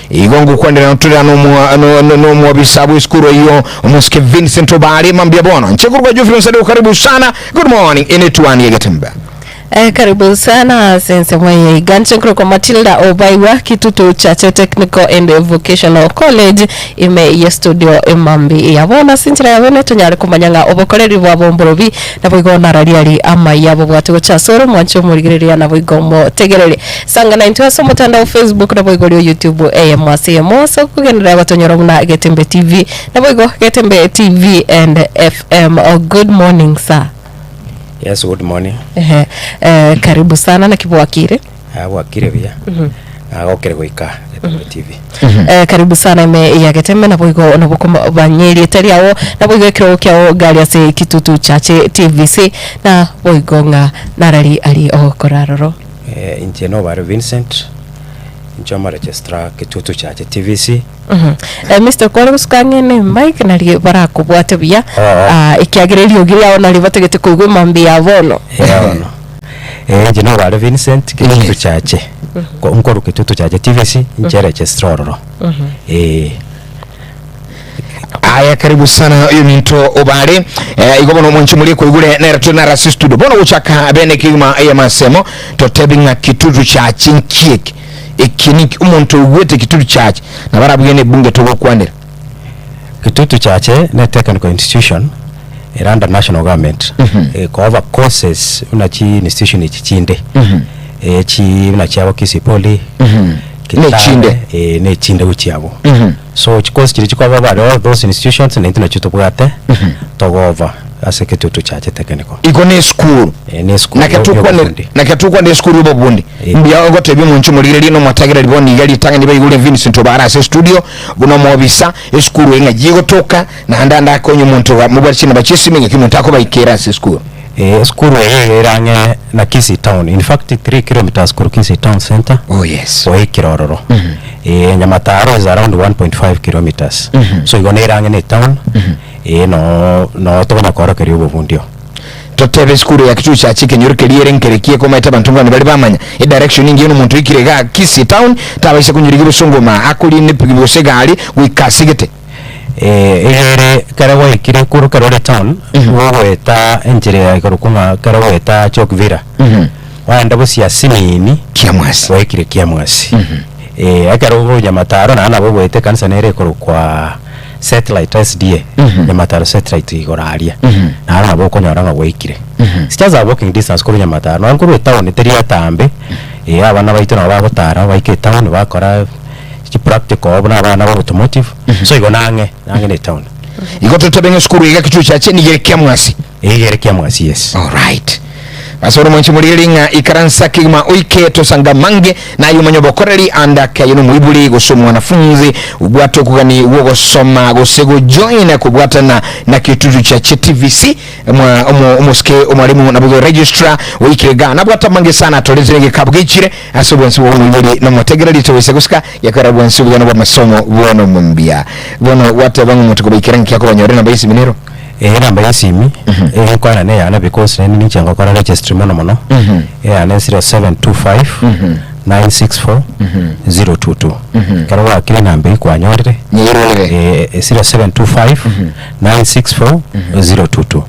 Igo ngokwanera tore ano nomwobisa bw'esukuru eyio omosike Vincent Obare mambia bono. Inche korwa Geoffrey Onsare karibu sana. Good morning ene twani egetembe. Eh, karibu sana ase ensemo eye iga nche nkorokwa Matilda Obaigwa Kitutu Chache Technical and Vocational College ime ye studio emambi ya bono ase enchera ya bene tonyare komanya ng'a obokoreri bwabo mborobi naboigo narariari amaya bobwate gocha ase ore omwanche omorigereria naboigo omotegereri Sangana intwe ase omotandao Facebook naboigo oria o YouTube eyemo ase eyemo ase okogenderera gotonyora buna Getembe TV naboigo Getembe TV and FM. Oh, good morning sir. Yes, good morning. Ehe, eh, karibu sana naki bwakire. Ah, bwakire buya. Nagokire goika Getembe TV. Eh, karibu sana ime ya Getembe naboigo nabokobanya erieta riao naboigo ekerogo kiao gari ase Kitutu Chache TVC na boigo ng'a narari ari ogokora aroro. Eh, inche nobare Vincent, inche omoregistrar Kitutu Chache TVC. Mhm. Eh, Mr. kware gosuka ang'e ne mic nari barakobwate buya Oo. Ah, ekiagera eriogi riao nari batagete koigwa emambia ya bono Eh, bono. Eh, inche nobare Vincent Kitutu Chache. Ko- Nkoru Kitutu Chache TVC, inche registrar ororo. Eh. Aya karibu sana oyo minto obare eh, igo bono omonche muri koigure nere tore narase studio bono gochaka bene kegima eyamasemo totebi ng'a kitutu chache nkieke eki niki omonto oigwete kitutu chache nabarabuge ne bunge togokwanera Kitutu Chache ne technical institution ere under national government ekoba courses buna chi institution echi chinde eh, chi buna chiabo Kisii Poly Kitale, Nechinde. eh, nechinde gochiabo So chikosi chiria chikoba bare all those institutions naintwe nachio tobwate togova ase Kitutu Chache Technical. Igo ne esukuru. Eh, ne esukuru Naki yo- tokwane yobofundi. naki tokwane esukuru yobobundi. Eh. Mbuya ogotebia omonche omorigereria na omotegereri bono iga ritang'ani baigure Vincent Obare ase estudio buna omobisa esukuru eye ng'ai egotoka naende ande akonye omonto oga mobwate chinamba chia esimi ng'aki omonto akobaikera ase esukuru. Eh, esukuru eye iga ere ang'e na Kisii town, in fact 3 kilometers korwa Kisii town centre Oh yes. goikera ororo. Eh, Nyamataro is around 1.5 kilometers. So igo nere ang'e na etown, eh, noo noo tokonya koorokeria obobundi oo. Totebe esukuru ya Kitutu Chache ekenyoro keria ere nkerekie ekomaete abanto mbane bare bamanya edirection engiya nomonto oikire igaa Kisii town tabaisa konyorigia obosongo maa akorina epigipigi gose egari goika ase gete. Eh, egere ekero gwaikire korwa ekero ore town, gogoeta enchera ya ekorokwa ng'a ekero ogoeta Chokvira, waenda bosia Sinini, Kiamwasi. gwaikire Kiamwasi. Eh, ekero okorwa Nyamataro naende nabo ogoeta ekanisa nere ekorokwa Satellite SDA, Nyamataro Satellite igoro aria, naende nabo okonyora ng'a gwaikire. It's just a walking distance korwa Nyamataro, nonye korwa etown teri atambe, eh, abana baito nabo bagotara baike etown bakora chipractical buna abana ba automotive, so igo nang'e, nang'e na etown. Igo totabe ng'a esukuru iga Kitutu Chache nigo ere Kiamwasi. Iga ere Kiamwasi, yes. Alright. Ase ore mwanche morigererie ng'a ikaransa kegima oike tosanga mange naye omanye obokoreri ande ake aye nomoibori gose omwanafunzi obwate okogani gw'ogosoma gose gojoin kobwatana na Kitutu Chache TVC Mwa omo omosike omwalimu naboigo registrar oikire igaa nabwate amange sana atoretire egekabu geichire ase obwansu bwa omoibori nomotegereri tobaisa gosika gekogera obwansu bwano bw'amasomo bwono mbuya bono gwateba ng'a omonto kobaikera nki akobanyora enamba y'esimi nero Eh, enamba y'esimi enkwana na eyane because naende ninche ngokora registry mono mono eyane 0725 964 022 ekero gwakire enamba eywo kwanyorire Nyeirorere. eh, 0725 964 022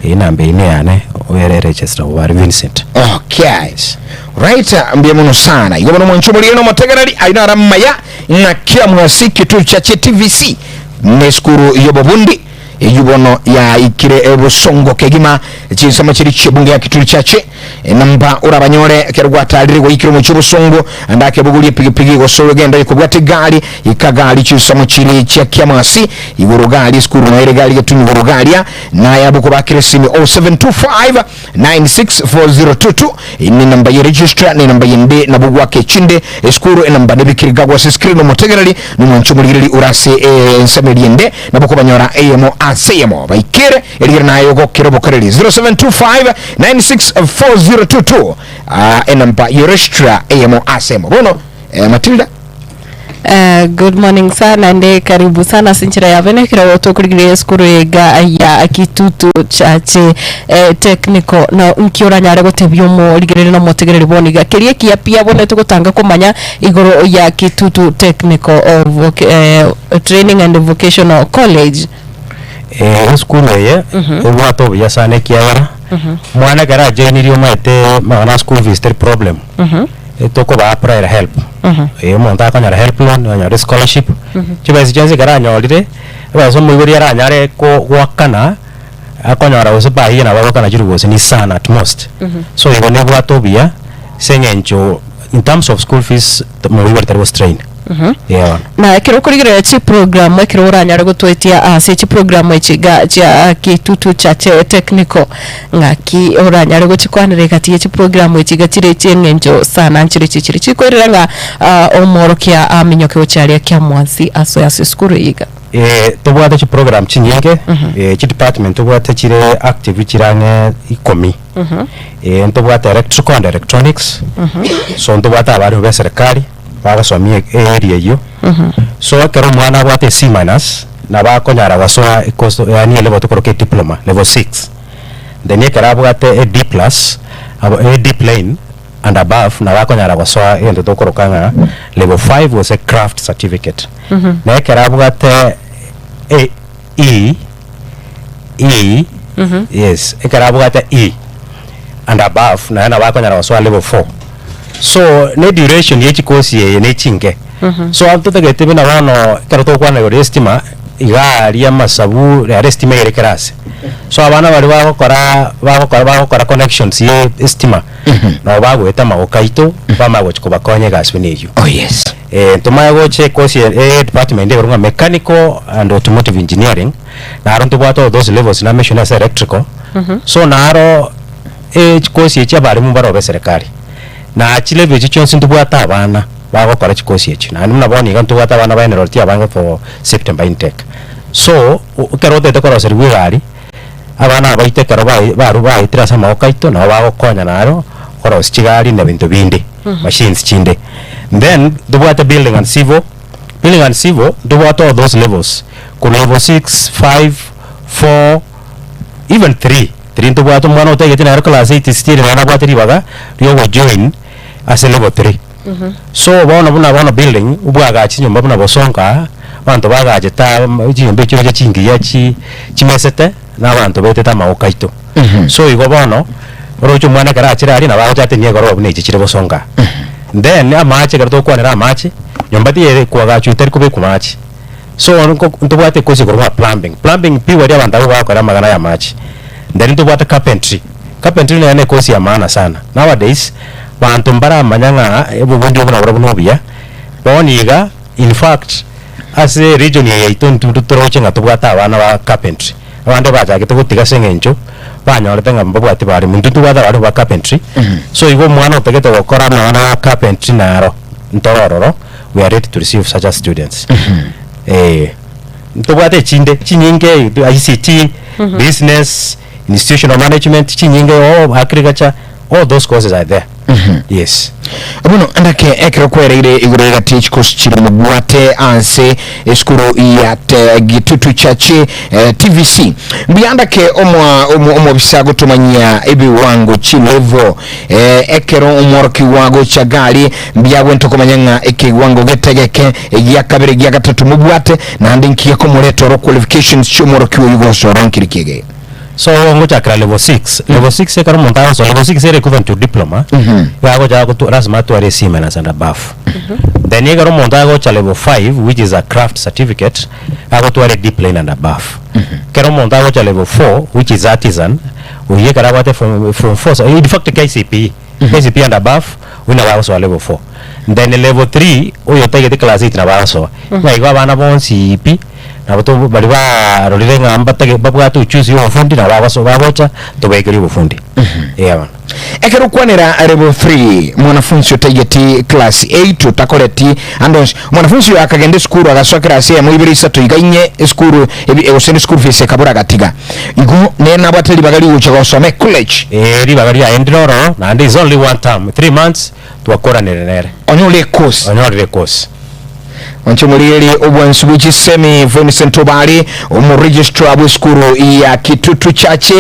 Eyio namba eyio neyane ere register Obare Vincent. Okay. Right, mbuya mono sana. Igo bono mwanche omorire na omotegereri aye naro amaya ng'a Kiamwasi Kitutu Chache TVC nesukuru y'obobundi eyio bono yaikire ebosongo kegima chinsemo chiri chiebunge ya Kitutu Chache enamba orabanyore ekero gwatarire gwaikire omochie obosongo ande akebogoria epigipigi gose ogende kobwata egari ika gari chinsemo chiri chia Kiamwasi Igoro garia esukuru naere gari getunwa igoro garia naye abwo kobakera esimi 0725 964022 Eye nenamba ye registrar ne enamba yende nabo gwaka echinde esukuru enamba nebikire iga gwase escreen omotegereri nomwanchi omorigereri ore ase ensemo eria ende nabo kobanyora eyemo ase eyemo baikere erigere naye ogokera obokoreri 0725 964022 Ah, enamba ye registrar eyemo ase eyemo bono eh, Matilda Eh. Good morning sana ande karibu sana ase enchera ya bene ekero tokorigereria esukuru ega ya Kitutu Church eh, Technical na nki oranyare gotebia omorigereria na omotegereri bono iga keria ekiya pi abwo togotanga komanya igoro ya Kitutu Technical of Voc- eh, Training and Vocational College. Eh, esukuru eye ebwate obuya sana ekiagera omwana ekero ajoinirie omanyete mang'ana school fees teri problem tokobaa applyera help eh, omonto akonyora help loan onyore scholarship chibesa chionsi ekero anyorire ebesa omoibori aranyare ko goakana akonyora gose per year nabo agoakana chiribu gose ni sana at most so igo nebwate obuya ase eng'encho in terms of school fees moibori tari go strain eh bono. Na ekero okorigereria chiprogramu ekero oranyare gotwetia ase chiprogramu echi iga chia Kitutu Church Technical ng'aki oranyare gochikwanera egati ye chiprogramu echi iga chire chieng'encho sana nchire chichire chikoirera ng'a ah, omworokia aminyoke gochia aria kiamwansi asoe ase esukuru eye iga. Eh, tobwate chiprogram chinyinge eh, chidepartment tobwate chire active chire ang'e ikomi eh, ntobwate electrical and electronics so ntobwate abarimu ba eserekari bagosomia area eyio so ekero omwana abwate C minus nabo akonyara gosoa ecourse yaani elevel tokoroka ediploma level 6 then ekero abwate a D plus abo a D plain and above nabo akonyara gosoa egento tokoroka ng'a level 5 gose craft certificate na ekero abwate a E E yes ekero abwate E and above naye nabo akonyara gosoa level 4 so ne duration ye chikosi eye ne chinke so totagete buna bono ekero togokwana igoro ya estima iga aria amasabu rero estima ere kera ase so abana baria bagokora bagokora bagokora connections ye estima nabo bagoeta amagoko aito bamanya gochia kobakonya egasi buna eywo. Oh yes. Eh, ntomanye gocha ekosi e department ekorwa ng'a mechanical and automotive engineering, naro ntobwate all those levels na mention ase electrical, so naro chikosi echi abalimu mbaro ba eserekari, na chilevel echio chionsi ntobwate abana bagokora chikosi echio, naende buna bono iga ntobwate abana ba enrolled abange for September intake. So, ekero otagete koroserigwa egari, abana aba baito ekero bai baru baetire ase amaboko aito nabo bagokonya naro korosia chigari na ebinto binde, machines chinde. Then ntobwate building and civil, building and civil ntobwate all those levels, korwa level 6, 5, 4, even 3, 3 ntobwate omwana otagete nere class 8 still nere nabwate ribaga ria ogojoin ase level 3. So bono buna bono building, obwagachi chinyomba buna bosongo aa, abanto bagachete aa chinyomba echio roche chingiya chi chimesete, na abanto baetete amagoko aito. So igo bono, oroche omwana ekero achire aria nabo agocha atenie egoroba buna echi chire bosongo aa. Then amache ekero togokwanera amache, nyomba tiyere koagachwa etari kobekwa mache. So nko ntobwate ekosi korwa ng'a plumbing, plumbing pi baria abanto abwo bagokora amang'ana ya amache. Then ntobwate carpentry, carpentry nere ne ekosi ya maana sana. Nowadays, banto mbaramanya ng'a obobundi obo naborobwo na obuya, bono iga in fact ase region eye yaito intwe toroche ng'a tobwate abana ba carpentry, abande bachagete gotiga ase eng'encho banyorete ng'a mbabwati barimu, intwe ntobwate abarimu ba carpentry, so igo omwana otagete gokora amang'ana ya carpentry naro ntoro ororo. we are ready to receive such a students eh ntobwate echinde chinyinge ICT business institutional management chinyinge oh agriculture all those courses are there yes Bono ndake ekero kwereire igoro egati echikosi chire mobwate ase esukuru ya te, Gitutu Church eh, TVC mbuya ndake omwa omo- omobisa gotomanyia ebiwango chilevel eh, ekero omworokigwa gocha gari mbuya gwento komanya ng'a ekewango getegeke egia kabere egia gatato mobwate naende nkiya komoreta oro qualifications chiomworokigwa oyo gosora nkiri kiege so ngochakera level 6 level 6 ekero omonto agosoa level 6 ere equivalent to diploma iga agocha gotu lazima atware C minus and above then ekero omonto agocha level 5 which is a craft certificate agotwara D plain and above ekero omonto agocha level 4 which is artisan oyio ekero abwate form form 4 so in fact KCPE KCPE and above oyio nabo agosoa level 4 then level 3 oyo otagete class 8 nabo agosoa ng'a igo abana bonsi pi Nabo to baria barorire ng'a mbatage babwate uchuzi ya obofundi nabo bagoso bagocha tobaekerie obofundi. Eeh bono. Ekero okwanera level 3 mwanafunzi otaigeti class 8 otakoreti ande onsi mwanafunzi oyo akagenda esukuru agasoa class eyemo ibere isato iga inye esukuru ebi gose ne school fees ekabora agatiga igo nere nabwate ribaga rigocha gosoma ecollege Eeh ribaga riaye ndire ororo naende is only one term, 3 months twakoranire nere. Onyore ecourse. Onyorire ecourse. Onche omorigererie obwansu bwe chisemi Vincent Obare, omoregistrar bw'esukuru ya Kitutu Church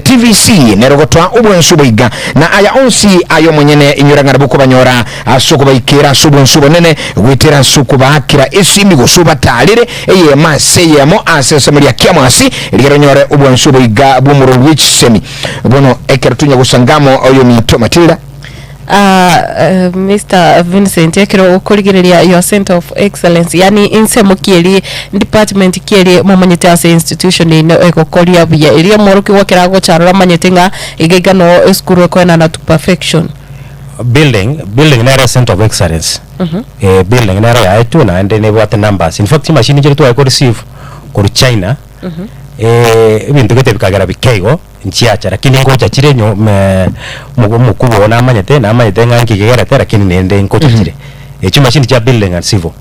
TVC, nere ogotoa obwansu boiga. Na aya onsi aye omonyene inyora ng'a nabo okobanyora ase okobaikera ase obwansu obonene, goetera ase okobaakera esimi gose obatarere eyemo ase eyemo ase ensemo ria Kiamwasi, rigiya onyore obwansu oboiga bw'omorori bwe chisemi. Bono ekero tonya gosanga amo oyominto Matilda. Ah, Mr. Vincent ekero okorigereria your center of excellence yani ensemo ki eri department ki eri momanyete ase institution ino egokoria buya eria omworokigwa ekero agocha aroro amanyete ng'a iga iga noo esukuru ekoenana to perfection. Building, building nere center of excellence. Eh, building nere yaetwe naende nebwate numbers. In fact chimashini chiria tware ko receive korwa China, eh, ebinto gete bikagera bike igo. Nchiacha, lakini ngocha chire nyo me omo omokubwa oo namanyete, namanyete ng'a nki kegerete lakini naende nkocha chire. Chimashini chia building and civil,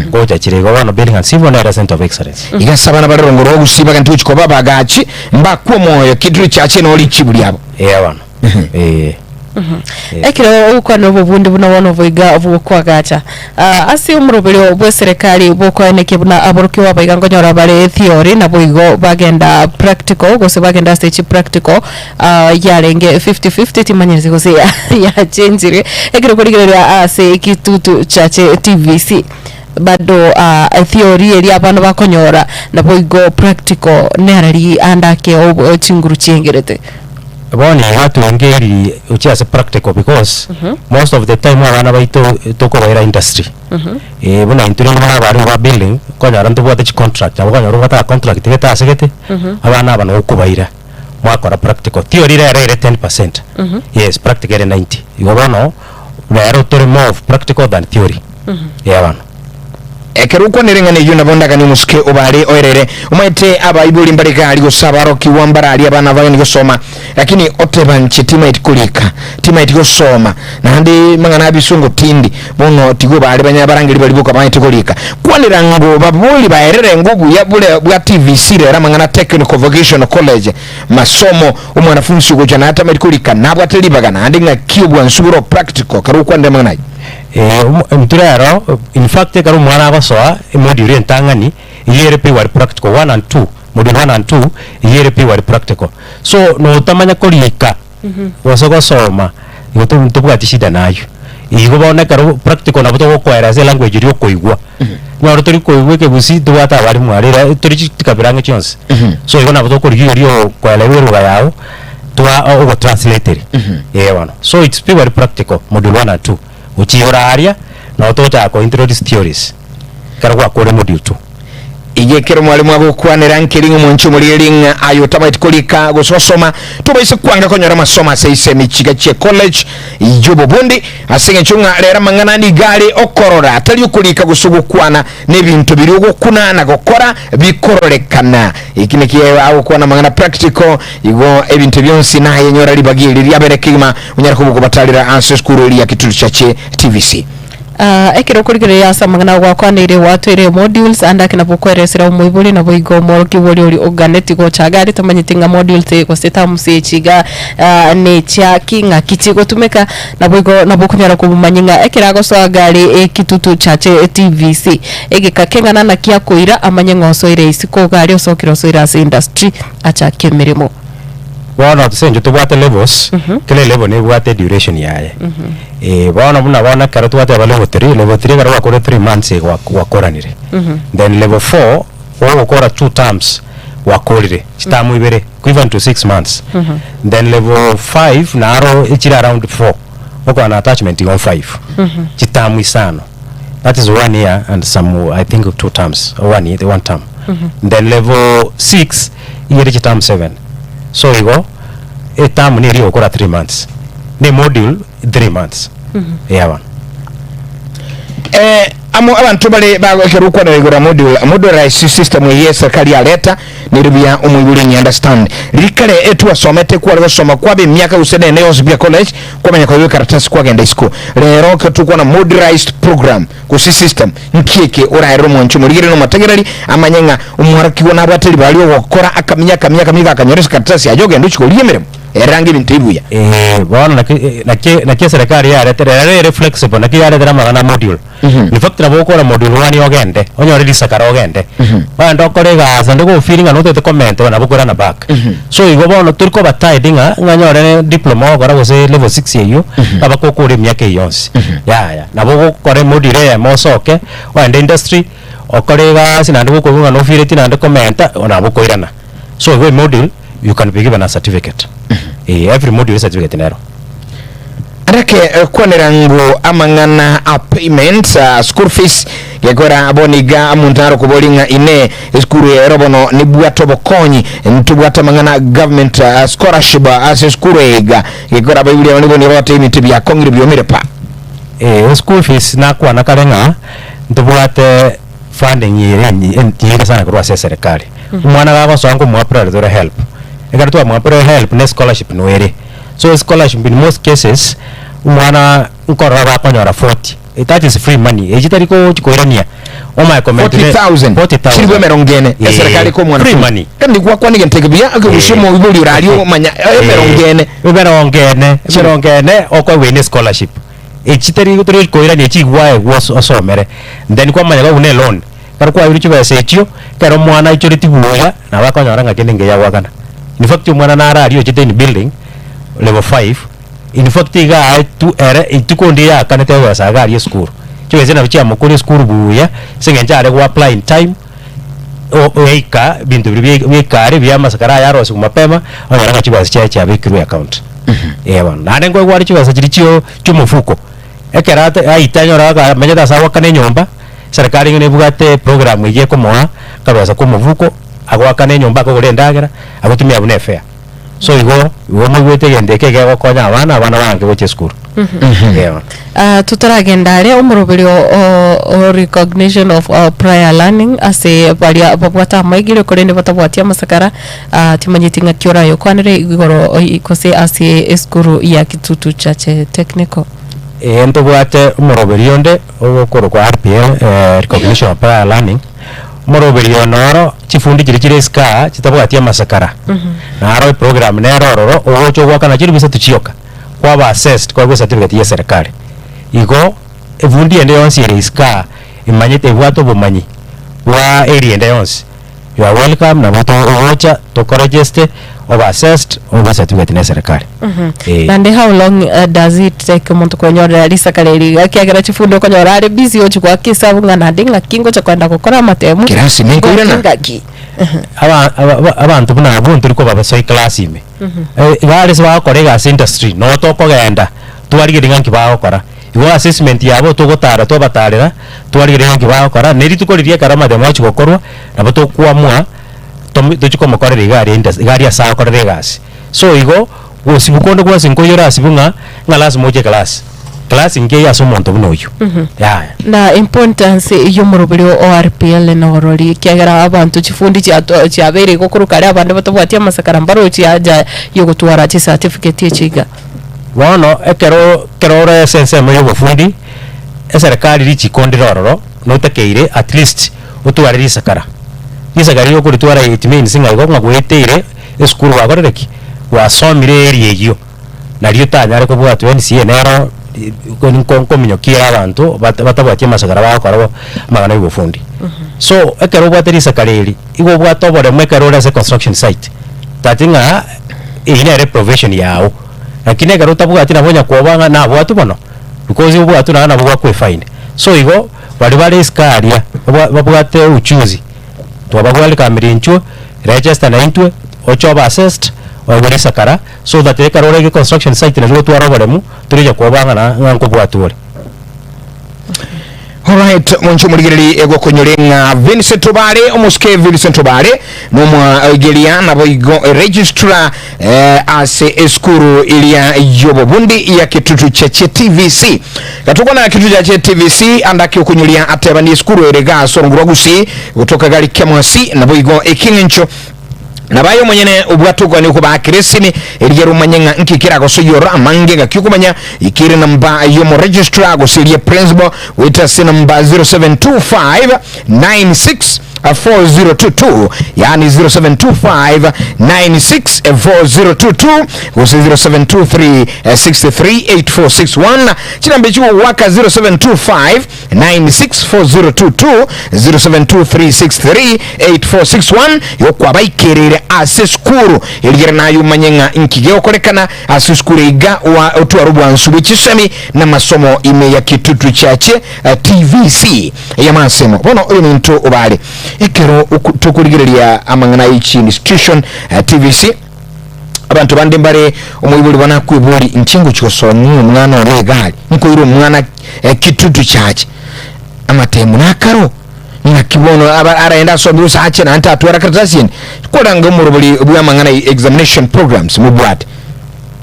ngocha chire igo bono building and civil nere center of excellence. Iga ase abana bare rongo rwa gusii bagente gochia koba abagachi, mbakwe omoyo, ki richache noro richibu riabo. Eeh bono, eh. Ekero ogokwana obobundi buna bono boiga bw'okoagacha, ah, ase omoroberio bw'eserekari bw'okoenekia buna aborokigwa abaiga nkonyora bare theory naboigo bagenda practical gose bagenda ase chipractical ah, yarenge fifty fifty timanyereti gose ya yachenchire ekero okorigereria ase ekitutu chache TVC bado ah, theory eria abana bakonyora naboigo practical nerari ande ake obo chinguru chiengerete. Bono iga twengeri gochia ase practical because most of the time abana baito tokobaira industry. Eh buna intwe rende buna abarimu ba building, okonyora ntobwate chicontract, nabo okonyora obwate agacontract gete ase gete, abana aba nabo okobaira mwakora practical. Theory rero ere 10%, yes practical ere 90. Igo bono, rero tore more of practical than theory, eh bono. Ekero okwanire eng'ana eyio nabo ndaganie omosike obaare oerere. Omanyete abaibori mbare gari gose abarokigwa mbararie abana bageni gosoma, lakini oteba inche timaeti korika, timaeti gosoma, naende mang'ana abisongo tindi. Bono tiga obaare banya barangeri baria boka bamaete korika. Kwanera ng'o babori baerere ng'o obuya bore bwa TVC rero amang'ana Technical Vocational College masomo omwanafunsi ogocha naye atamaeti korika nabwate ribaga naende ng'aki obwansu bore practical kare okwanire amang'ana ayio. Eh, omo intwe rero, in fact ekero omwana agosoa emodule entang'ani, eyio ere purely practical, one and two, module one and two, eyio ere purely practical. So notamanya korika gose gosoma, igo to ntobwati shida naywo. Igo bono ekero practical nabo togokoeresa elanguage eria okoigwa. Nyore tori koigwa ekegusii tobwate abalimu aria ere tori chikabira ang'e chionsi. So igo nabo tokorigia oria okoelewa eruga yago, twa ogotranslateria. Eh bono. So it's purely practical, module one and two. Gochia igoro aria, nabo togochaka ko introduce theories, ekero gwakore module two. Iga ekero mwalimu agokwanera nkeri ng'a omwanchi omorigereria ng'a aye otamaeti korika gose gosoma, tobaise kwanga konyora amasomo ase ise emichiga chie college y'obobundi, ase eng'encho ng'a rero amang'ana nigo are okorora atari okorika gose gokwana, na ebinto biria ogokuna na gokora bikororekana. Eki naki agokwana amang'ana practical, igo ebinto bionsi naye nyora ribaga eri riabere kegima onyare koba okobatarera ase esukuru eria ya Kitutu Church TVC. Ah, ekero okorigereria ase amang'ana gwakwaneire gwatoire modules ande ake nabo okweresera omoibori nabo igo omworokigwa oria oria oganeti gocha iga aria tamanyeti ng'a modules eye gose terms echi iga ah, nechia ki ng'aki chigotumeka nabo igo nabo okonyara komomanyia ng'a ekero agosoa iga aria ekitutu chache TVC egeka keng'ana naki akoira amanye ng'a osoire isiko iga aria osokire osoire ase industry achake emeremo. Bono ase eng'encho tobwate levels, kera elevel nebwate eduration yaye. Bono buna bono ekero twateba level three, level three ekero gwakorire three months igo gwakoranire. Then level four, gogokora two terms gwakorire, chiterm ibere, equivalent to six months. Then level five naro echire around four, okonyora na attachment igo five, chiterm isano. That is one year and some I think two terms, one year, one term. Then level six, iga ere chiterm seven. So igo, eterm neri ogokora three months, ne module 3 months. Eeh bono. Eh, amo abanto bare bagokera okwanera igoro ya module modularized system eye eserikali yareta nere buya omoibori onye understand rikare etwasomete kware gosoma kwaba emiaka gose nene yonsi bia college kwamanya koigwa ekaratasi kwagenda isiko rero ekero tokwana modularized program gose system nki eke oraerere omwanchi omorigereria na omotegereri amanye ng'a omworokigwa nabwate ribaga riogokora akamenya akamenya akamenya gakanyora ase ekaratasi aye ogende ochie korigia emeremo. Erange ebinto ebi buya. Eh, bono naki eh, naki naki eserekari yaretire ere ere flexible naki yaretire amang'ana a module. In fact nabo okora module one ogende, onyore risakara ogende. Ogende okore egasi naende gofeel ng'a notagete komentwa nabo okoirana back. So igo bono tori koba tied ng'a ng'a nyore diploma ogokora gose level six eywo, mpaka okore emiaka eywo yonsi. Yaya, nabo ogokora emodule eyemo osoke, ogende industry, okore egasi naende gokoigwa ng'a nofeeleti naende komenta, nabo okoirana. So igo emodule, you can be given a certificate. Eh, every module certificate nero. Arake kwanera ng'o amang'ana a payment a school fees gekora bono iga omonto naro kobori ng'a ine esukuru ero bono nibwate obokonyi ntobwate amang'ana government scholarship ase esukuru eye iga gekora abaibori aba nigo nigo bagoteba ebinto biakong'ire biomire pa. Eh, school fees nakwana kare ng'a ntobwate funding ere enyinge sana korwa ase eserekari. Omwana gagosoa nkomoapplyera tore help, ekero twamoapplyera help ne scholarship noere. So scholarship in most cases, omwana nkorora bakonyora 40, that is free money, echi tari gochi koirania, omanye comment ne 40,000 40,000. chilifu emerongo ene Eh, eserekari ekomwana free money. Kandi gwakwana egento eke buya ekegusia omoibori oraria omanya emerongo ene. Emerongo ene, emerongo ene okoegwa eye ne scholarship. Echi tari tori koirania echi gwaegwa osomere, then kwamanya iga buna eloan, ekero kwaeirwe chibesa echio, ekero omwana aichoreti buya, nabo akonyora ng'a kende nkeya goakana. In fact omwana naro aria ochete in building, level five, in fact iga aetwe ere rituko ndire yaakanete ebesa iga aria esukuru. Chibesa nabo chiamokoria esukuru buya, ase eng'encho are go apply in time, oika ebinto biria bia biaika bia amasakara aya arosiwe mapema, onyore ng'a chibesa chiaye chiabekirwe eaccount. Eh bono, naende nkoigwa are chibesa chiria chio chiomofuko, ekero ate aite anyore aka amenyete ase agoakana enyomba, eserekari ng'a nebwate eprogram eywo ekomoa akabesa ka omofuko, agoakana enyomba akogora endagera, agotumia buna efare. So igo, igo moigwete egento eke egegokonya abana, abana baanke gochia esukuru. Eh bono. Ah, totaragenda are omoroberi o, o, o recognition of uh, prior learning ase baria babwate amaigire korende batabwati amasakara ah, timanyeti ng'aki orayokwanere igoro oi- gose ase esukuru ya Kitutu Church Technical. Ee ntobwate omoroberi onde ogokorokwa RPL, Recognition of Prior Learning, omoroberi oyo noro chifundi chiria chire isiko aa chitabwati amasakara, naro eprogram nere ororo ogocha ogoakana chilifu isato chioka, kwaba assessed kwaegwa ecertificate ya eserekari. Igo efundi ende yonsi ere isiko aa emanyete ebwate obomanyi bwa area ende yonsi, you are welcome nabo togocha tokoregiste obe assessed obe ecertificate na eserekari. Eh. Naende how long uh, does it take omonto kwenyorera risakara eri iga ekiagera chifundi okonyora are busy ochi goaka esabu ng'a naende ng'aki ngocha kogenda gokora amatemu Kirasi ninkoirana. ng'aki ng'aki. Aba- aba- aba- abanto buna abwo ntori kobabasoi class ime. Iga aria ase bagokora egasi industry noo tokogenda twarigereria ng'a nki bagokora. Igo assessment yabo togotara twabatarera twarigereria ng'a nki bagokora, na rituko riria ekero amatemo agochi gokorwa nabo tokoamua tomo tochi komokorera iga aria industry iga aria ase agokorera egasi. So igo, gosibwa konde gwensi nkoiyore asibwe ng'a ng'a lasima oche class, class nkeiyo ase omonto buna oyio, yaya. Na importance y'omoroberi o RPL norori ekiagera abanto chifundi chiato chiabeire igo korwa kare abande batabwati amasakara mbarochi haja yogotwara chicertificate echi iga. Bono ekero ekero ore ase ensemo ya obofundi, eserekari richiko ndire ororo, notakeire at least otware risakara. Risakara riria okoritwara it means ng'a igo ng'a gweteire esukuru gwakorire ki? Gwasomire area eyio, nario otanyare kobwatwa NCA nero nko nkominyokia ere abanto bata batabwati amasakara bagokora bo amang'ana ya obofundi. So, ekero obwate risakara eri, igo obwate oboremu ekero ore ase construction site, tati ng'a eyio nere profession yago, lakini ekero otabwati nabo onya kwoboa ng'a nabwatwe bono, because obwatwe naye nabo gwakwa efaini. So igo, baria bare isiko aria, babwa babwate uchuzi, twabagwelcomire intwe, register naintwe, oche obe assessed, oegwe risakara, so that ekero ore construction site nario gotwara oboremu, torinya kwoboa ng'a na ng'a nkobwatwa ore. Alright, monche omorigereri egokonyore ng'a Vincent Obare, omosike Vincent Obare, nomwaigeria naboigo registrar eh, ase esukuru iria y'obobundi ya Kitutu Cheche TVC. Gatokwana Kitutu Cheche TVC andake okonyoria ateba ni esukuru ere gase orongorwa Gusii gotoka gari Kemwasi naboigo ekeng'encho Nabo aye omonyene obwate okogania okobaakera esimi, erio omanye ng'a nki keragosoyore amange ngaki okomanya ikere namba y'omoregistrar gose eria principal goeta ase namba 0725 96 4022 yaani 0725 96 4022 gose 0723 63 8461. Chinamba echio gogoaka 0725 964022, 0723638461 igo kwabaikerire ase esukuru erigere naye omanye ng'a inki gegokorekana ase esukuru iga wa otware obwansu bwe chisemi na amasomo ime ya Kitutu Chache TVC eyamasemo. Bono oyominto obare ekero tokorigereria amang'ana ye chi institution TVC abanto bande mbare omoibori bono akwebori inche ngochi gosomia omwana one egari nkoira omwana Kitutu Church amatemu nakaro ng'aki bono aba araende asome gose ache naende tatwara karatasi ende koranga omorobori bwa amang'ana ye examination programs mobwate.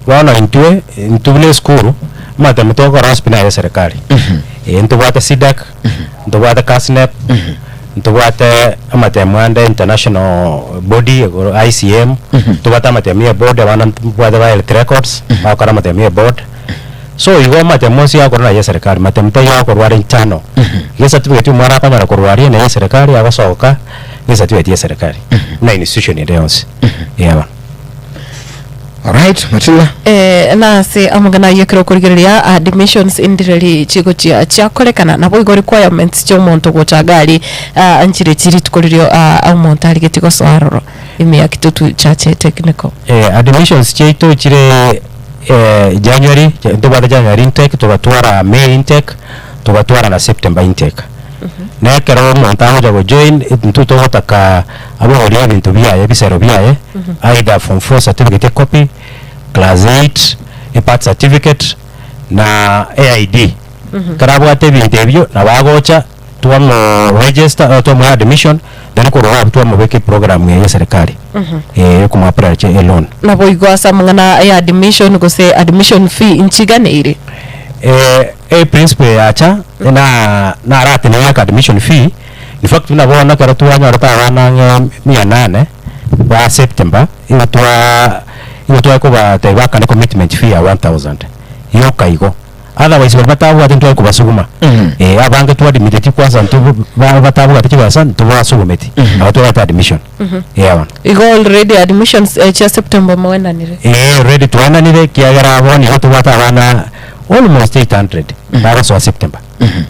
Bono intwe, intwe buna esukuru, amatemu togokora onsi pi naye eserekari. Eh, ntobwate SIDAC, ntobwate KASNEB, ntobwate amatemu ande international body igoro ICM, ntobwate amatemu ya eboard abana ntobwate ba health records, bagokora amatemu ya eboard. So igo amatemu onsi agokorwa naye eserekari, matemu taiyo agokorwa are internal. Iga ecertificate omwana akonyora korwa aria naye eserekari agosoka, na ecertificate ya eserekari, buna institution ende yonsi, eeh bono. Alright, Matilda. Eh, nase amang'ana ayio ekero okorigereria admissions ndireri chigochia chiakorekana nabo igo requirements chia omonto gocha iga aria ah, nchire chi rituko riria ah, omonto arigetie gosoa aroro ime ya Kitutu Church Technical. Eh, admissions chiaito chire January, ntobwate January intake, togatwara May intake, togatwara na September intake. Na ekero omonto agocha gojoin, intwe togotaka abogorie ebinto biaye ebisero biaye, either form four certificate ecopy, class eight, ebirth certificate, na eID. Ekero abwate ebinto ebio, nabo agocha twamo register or twamoa admission, then korwa abwo twamobeka eprogram eye ya eserekari yokomoapplyera chi eloan. Naboigo ase amang'ana ya admission gose admission fee nchiganeire. Eprinciple yacha na naratenene aka admission fee, in fact buna bono ekero twanyorete abana ang'e mia nane ba September, igo twa igo twakobatebia bakane commitment fee ya 1000 yoka igo. Otherwise baria batabwate ntware kobasuguma. Eh, abange twadmiteti kwanza ntwe ba batabwate chibesa ntobasugumeti, nabo twabate admission. Eh bono. Igo already admissions eh, chia September mwenanire. Eh, already twaenanire ekiagera bono igo tobwate abana almost 800 bagosoa September.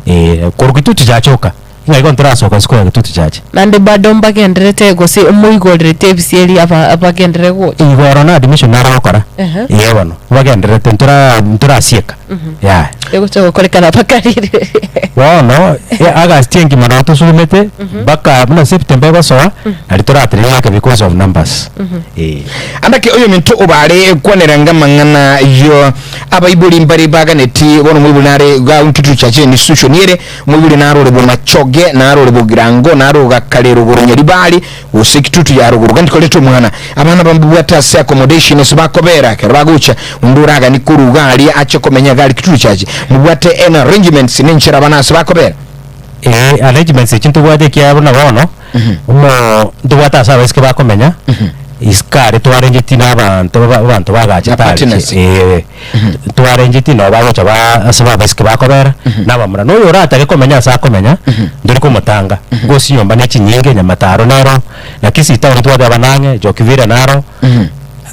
Eh, korwa Kitutu Church oka, ng'a igo ntorasoka isiko ya Kitutu Church. Naende bado mbagenderete gose moigorerete ebisieri aba abagenderere gocha. Igoro na admission naro gokora, Ehe. eh bono, bagendererete ntora ntorasieka, yaya. Egocha gokorekana mpaka riri. Bono, August engima nabo tosugumete, mpaka buna September egosoa, nari toratenene ake because of numbers, eh. Andake oyominto obare kwanera ng'amang'ana yo abaibori mbare baganeti bono omoibori nare iga Kitutu Church institution ere omoibori narore Bomachoge narore Bogirango naro Gakare rogoro Nyaribari gose Kitutu ya rogoro gandi koreta omwana abana bambabwate ase accommodation ase bakobera ekero bagocha onde oragani korwa iga aria ache komenya iga aria Kitutu Church mobwate any arrangements nenchera abana ase bakobera. Ee, arrangements echi ntobwate ekiagera buna bono, omo ntobwate ase abaiseke bakomenya, isiko aria twarengetie na abanto ba abanto bagachete Na aria partners. eh, twarengetie nabo bagocha ba ase ba abaiseke bakobera, na abamura. Na oyo oratake komenya ase akomenya, ntori komotanga, gose chinyomba ne chinyinge, Nyamataro nero, na Kisii town ntobwate abana ang'e, Jokivira naro,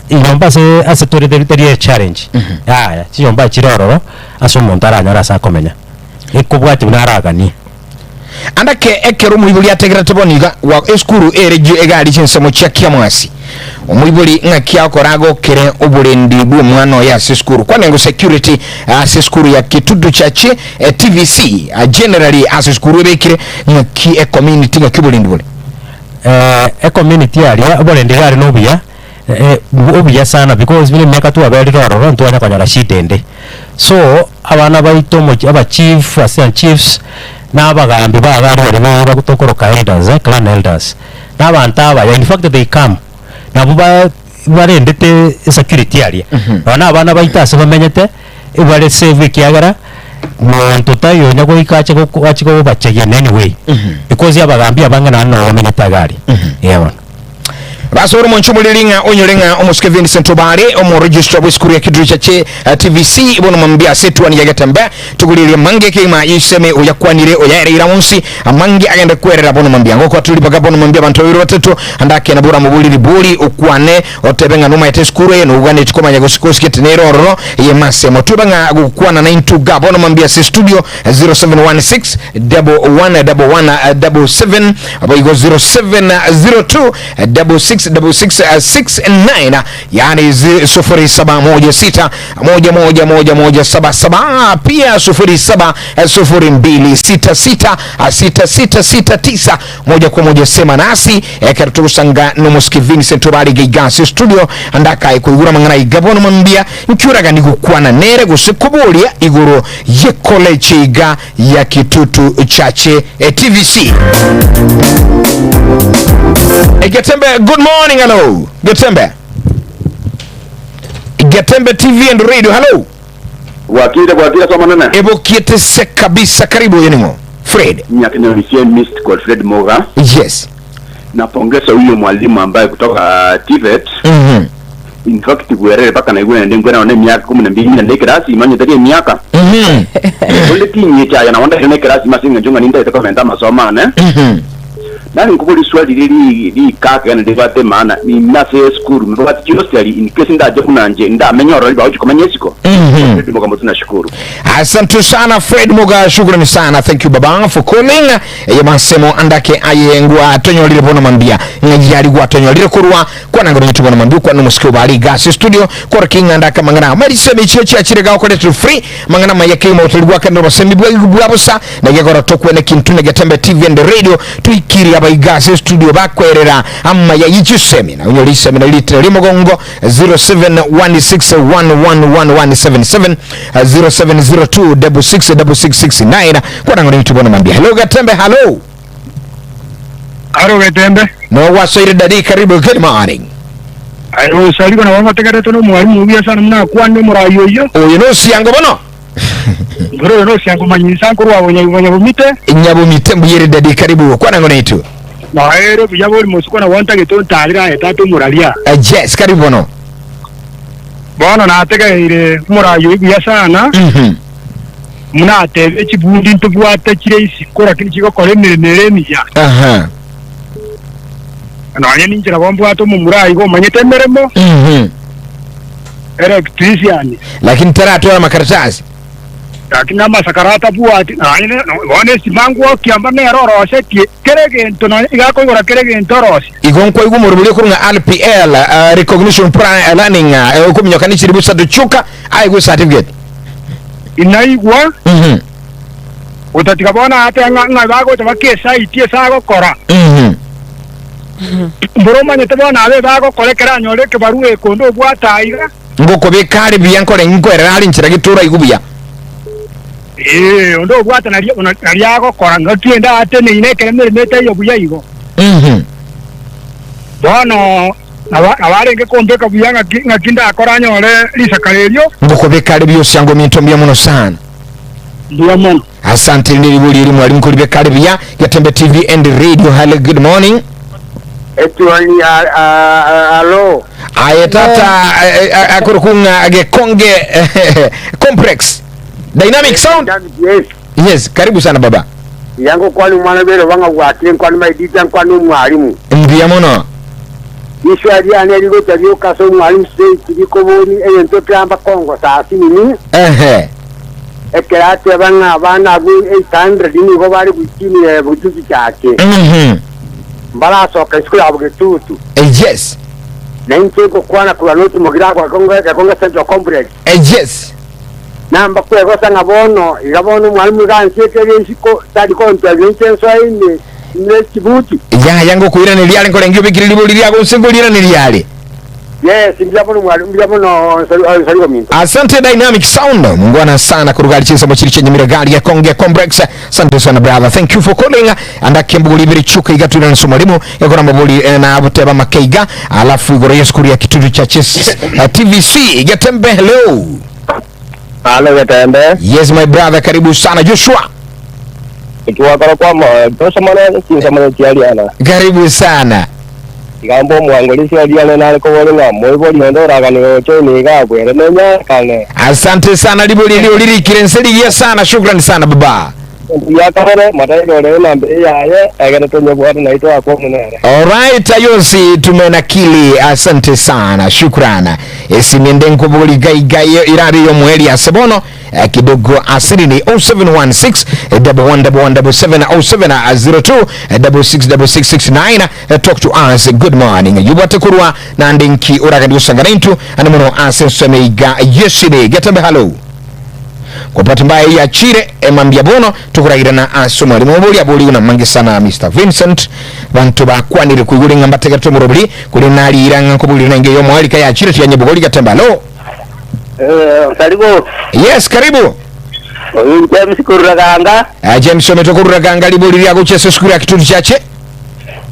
enyomba ase ase tore teri teri echallenge, yaya, chinyomba chire ororo, ase omonto aranyore ase akomenya. Ekobwatia buna araganie. Andake ekero omoibori ategerete bono iga gwa esukuru ere jio egari chinsemo chia kiamwasi, omoibori ng'aki agokora agokere oborendi bw'omwana oye ase esukuru. Kwanengo security ase esukuru ya Kitutu Church TVC generally ase esukuru ebekire ng'aki ecommunity ng'aki oborendi bore. Ecommunity aria oborendi iga are nobuya. Obuya sana because buna emiaka twaberire ororo ntwanya konyora shida ende. So abana baito omochie aba chief, assistant chiefs, na abagambi ba iga aria baria ba tokoroka elders eh, clan elders, na abanto abaya in fact they come, nabwo ba barendete esecurity aria. Nonya na abana baito ase bamenyete, ebare safe ekiagera, monto taiyo onya goika ache goko ache kobachegia in any way, because abagambi abange naende nabo bamenyete iga aria, eh bono. Base ore omonche omoriri ng'a onyore ng'a omosike Vincent Obare, omoregistrar bw'esukuru ya Kidri Chache TVC, bono mambia ase etuani ya Getembe, togoririe amange kegima y'isemi oyakwanire oyaereire onsi amange agende kwerera bono mambia. Ngokwa tori mpaka bono mambia abanto babere batato ande akena bora moboriri bori okwane otebe ng'a nomaete esukuru eye noganeti komanya gose kosigete nere ororo eye masemo tweba ng'a gokwana naintwe iga bono mambia ase studio 0716 11 11 77 boigo 0702 66 66 69 yani 0716 111177 pia 0702 66 6669 moja kwa moja sema nasi ekero togosanga nomosike Vincent obare iga iga ase studio ande akae koigura amang'ana iga bono mambia nkiuraga nigokwana nere gose koboria igoro ye college iga ya Kitutu Chache TVC. Getembe, good morning, hello. Getembe. Getembe TV and radio, hello. Bwakire bwakire ase Omonene. Ebokiete se kabisa, karibu oyo ning'o? Fred. Nyakenyorisie Mr. Godfred Moga. Yes. Napongeza huyo mwalimu ambaye kutoka TVET. In fact bwerere mpaka naigure naende nkwera nonye emiaka kumi na mbili naende ekerasi imanye tari emiaka. Onde tinyeche aya nabo ndaire nekerasi ime ase eng'encho ng'a nintaete komenta amasomo ane. Nare nkoboria riswali riria ri rikake naende ribwate emaana, ime ase esukuru mbwate chihosteli in case ndache buna inche ndamenye ororo ribagochia komenya isiko? Fred Muga Motwe nashukuru. Asante sana Fred Muga, shukrani sana. Thank you baba for calling. Eye masemo andake aye ngwatonyorire bono mambia ng'ayari gwatonyorire korwa kwananga onye tobona mambia okwana omosike obare iga ase studio korokia ing'anda ake amang'ana marise mechio chiachire gakoretwe free amang'ana maya kegima otori gwakanire obosemi bwa bwa bosa na gekora tokwene kintu na Getembe TV and radio tuikiri abaiga ase studio bakwerera amaya yichisemi na onyore isemi na ritire rimogongo 0716111177 0702666669 kwananga onye tobona mambia hello Getembe hello Aro Getembe. No gwasoire daddy karibu good morning. Aye osarigwe nabo ngotegeretwe nomwalimu obuya sana buna akwane omorai oyio. Oyo nosiango bono. Mbere oyo nosiango manyinsa nkorwa Nyabomite. Nyabomite mbuyere daddy karibu kwana ng'o naitwe. Naere buya bori mosuko nabo ntagete ontarere aye tata omoraria. Yes karibu bono. Bono nategereire omorai oyio buya sana. Buna atebe chibundi ntobwate chire isiko lakini chigokora emeremo ere emiya. Aha. Nonya ninche nabo mbwate omomura aiga omanyete emeremo, electrician. Lakini taratwara amakaratasi. Lakini amasakara atabwati, nonya ne- no- bono estima ngwokiamba nere orosetie kera egento nonya iga akoigora kera egento orosie. Igo nkwaigwa omorobori okorwa ng'a RPL, Recognition Pri- Learning, okominyoka ne chiribu isato chioka aegwe certificate. Inaigwa, gotatiga bono aateba ng'a ng'a bagocha bakesaiti ase agokora. Mboro omanyete bono abe bagokora ekero anyore ekebarua eke onde obwate aiga. Ngokobeka are buya nkore nkwerere are nchera getura aigwe buya. Ee, onde obwate nario nario agokora ngaki ende ateneine ekero emeremo etaiyo buya igo. Bono nabo nabo arenge kombeka buya ng'aki ng'aki ndakore anyore risakara erio. Ngokobeka are bionsi ango ominto mbuya mono sana. Mbuya mono. Asante rinde ribori eri mwalimu koribeka are buya Getembe TV and Radio hello good morning. Etuoni alo. Aye tata akorokwa ng'a Gekonge Complex Dynamic Sound. Yes. Yes, karibu sana baba. Iga ngokwana omwana bw'eroba ng'a bwakire nkwane maidita nkwane omwalimu. Mbuya mono. Riswa riane rigocha rioka ase omwalimu Stacy rikoboni egento ekeamba kongosa ase inwe. Ehe. Ekero ateba ng'a abana abwo 800 nigo bare goichini ya botutu chiake, mbarasoka isiko ya bogetutu. Yes. Na inche ngokwana korwa notimogire agwo Gekonge Central Complex. Yes. Namba kwegosa ng'a bono iga bono omwalimu iga ansiekere isiko, tari kontebia inche nsoe ime ne chibuti. Yaya ngokoiraneria are nkorenge obekire ribori riago nse nkoriraneria are. Yes, mbuya mono mwalimu, mbuya mono nsari ominto. Asante Dynamic Sound. Mungwana sana kuruga chinsa mochiri chenye miragari ya Konge Complex. Asante sana brother. Thank you for calling. Anda kembuguri ibiri chuka igatura na mwalimu yakora mabuli na buteba makeiga alafu igoro yesu ya kitutu cha chess TVC Getembe hello. Halo Getembe. Yes my brother, karibu sana Joshua. Ikiwakora kwa moyo, tosamana chinsomano chiariana. Karibu sana. Iga mbe omwangorisia oria one nare koboria ng'a moibori onde oraganire gocha oine iga abwere nenyarekane. Asante sana ribori erio oririkire nse rigiya sana shukrani sana baba. Egento gia kabere, mataika ore enamba eyaye, egere tonyebwate naintwe akwane nere. Alright ayonsi tumenakili asante sana shukrana esimi ende nkobori gai gai irabe yomuheri ase bono eh, kidogo asirini 0716 111177 0702 666669 eh, talk to us good morning yubwate kurwa nande nki oragandi gosanga naintu ande mono ase nsome iga yesime getembe hallo Kwa mbaya yachire emambia bono tukuragirana ase omwalimu obori abori na mangi sana Mr Vincent bantu bakwanire kuigure ng'a mbategerete omorobori kuri narira ng'a nkoburire nenge yo ka yachire tiyanyebogori gatemba lo Eh, karibu. yes karibu Oyu James kururaganga. uh, James ometo kururaganga libori ryagochia sukuru ya kitutu chache Eh,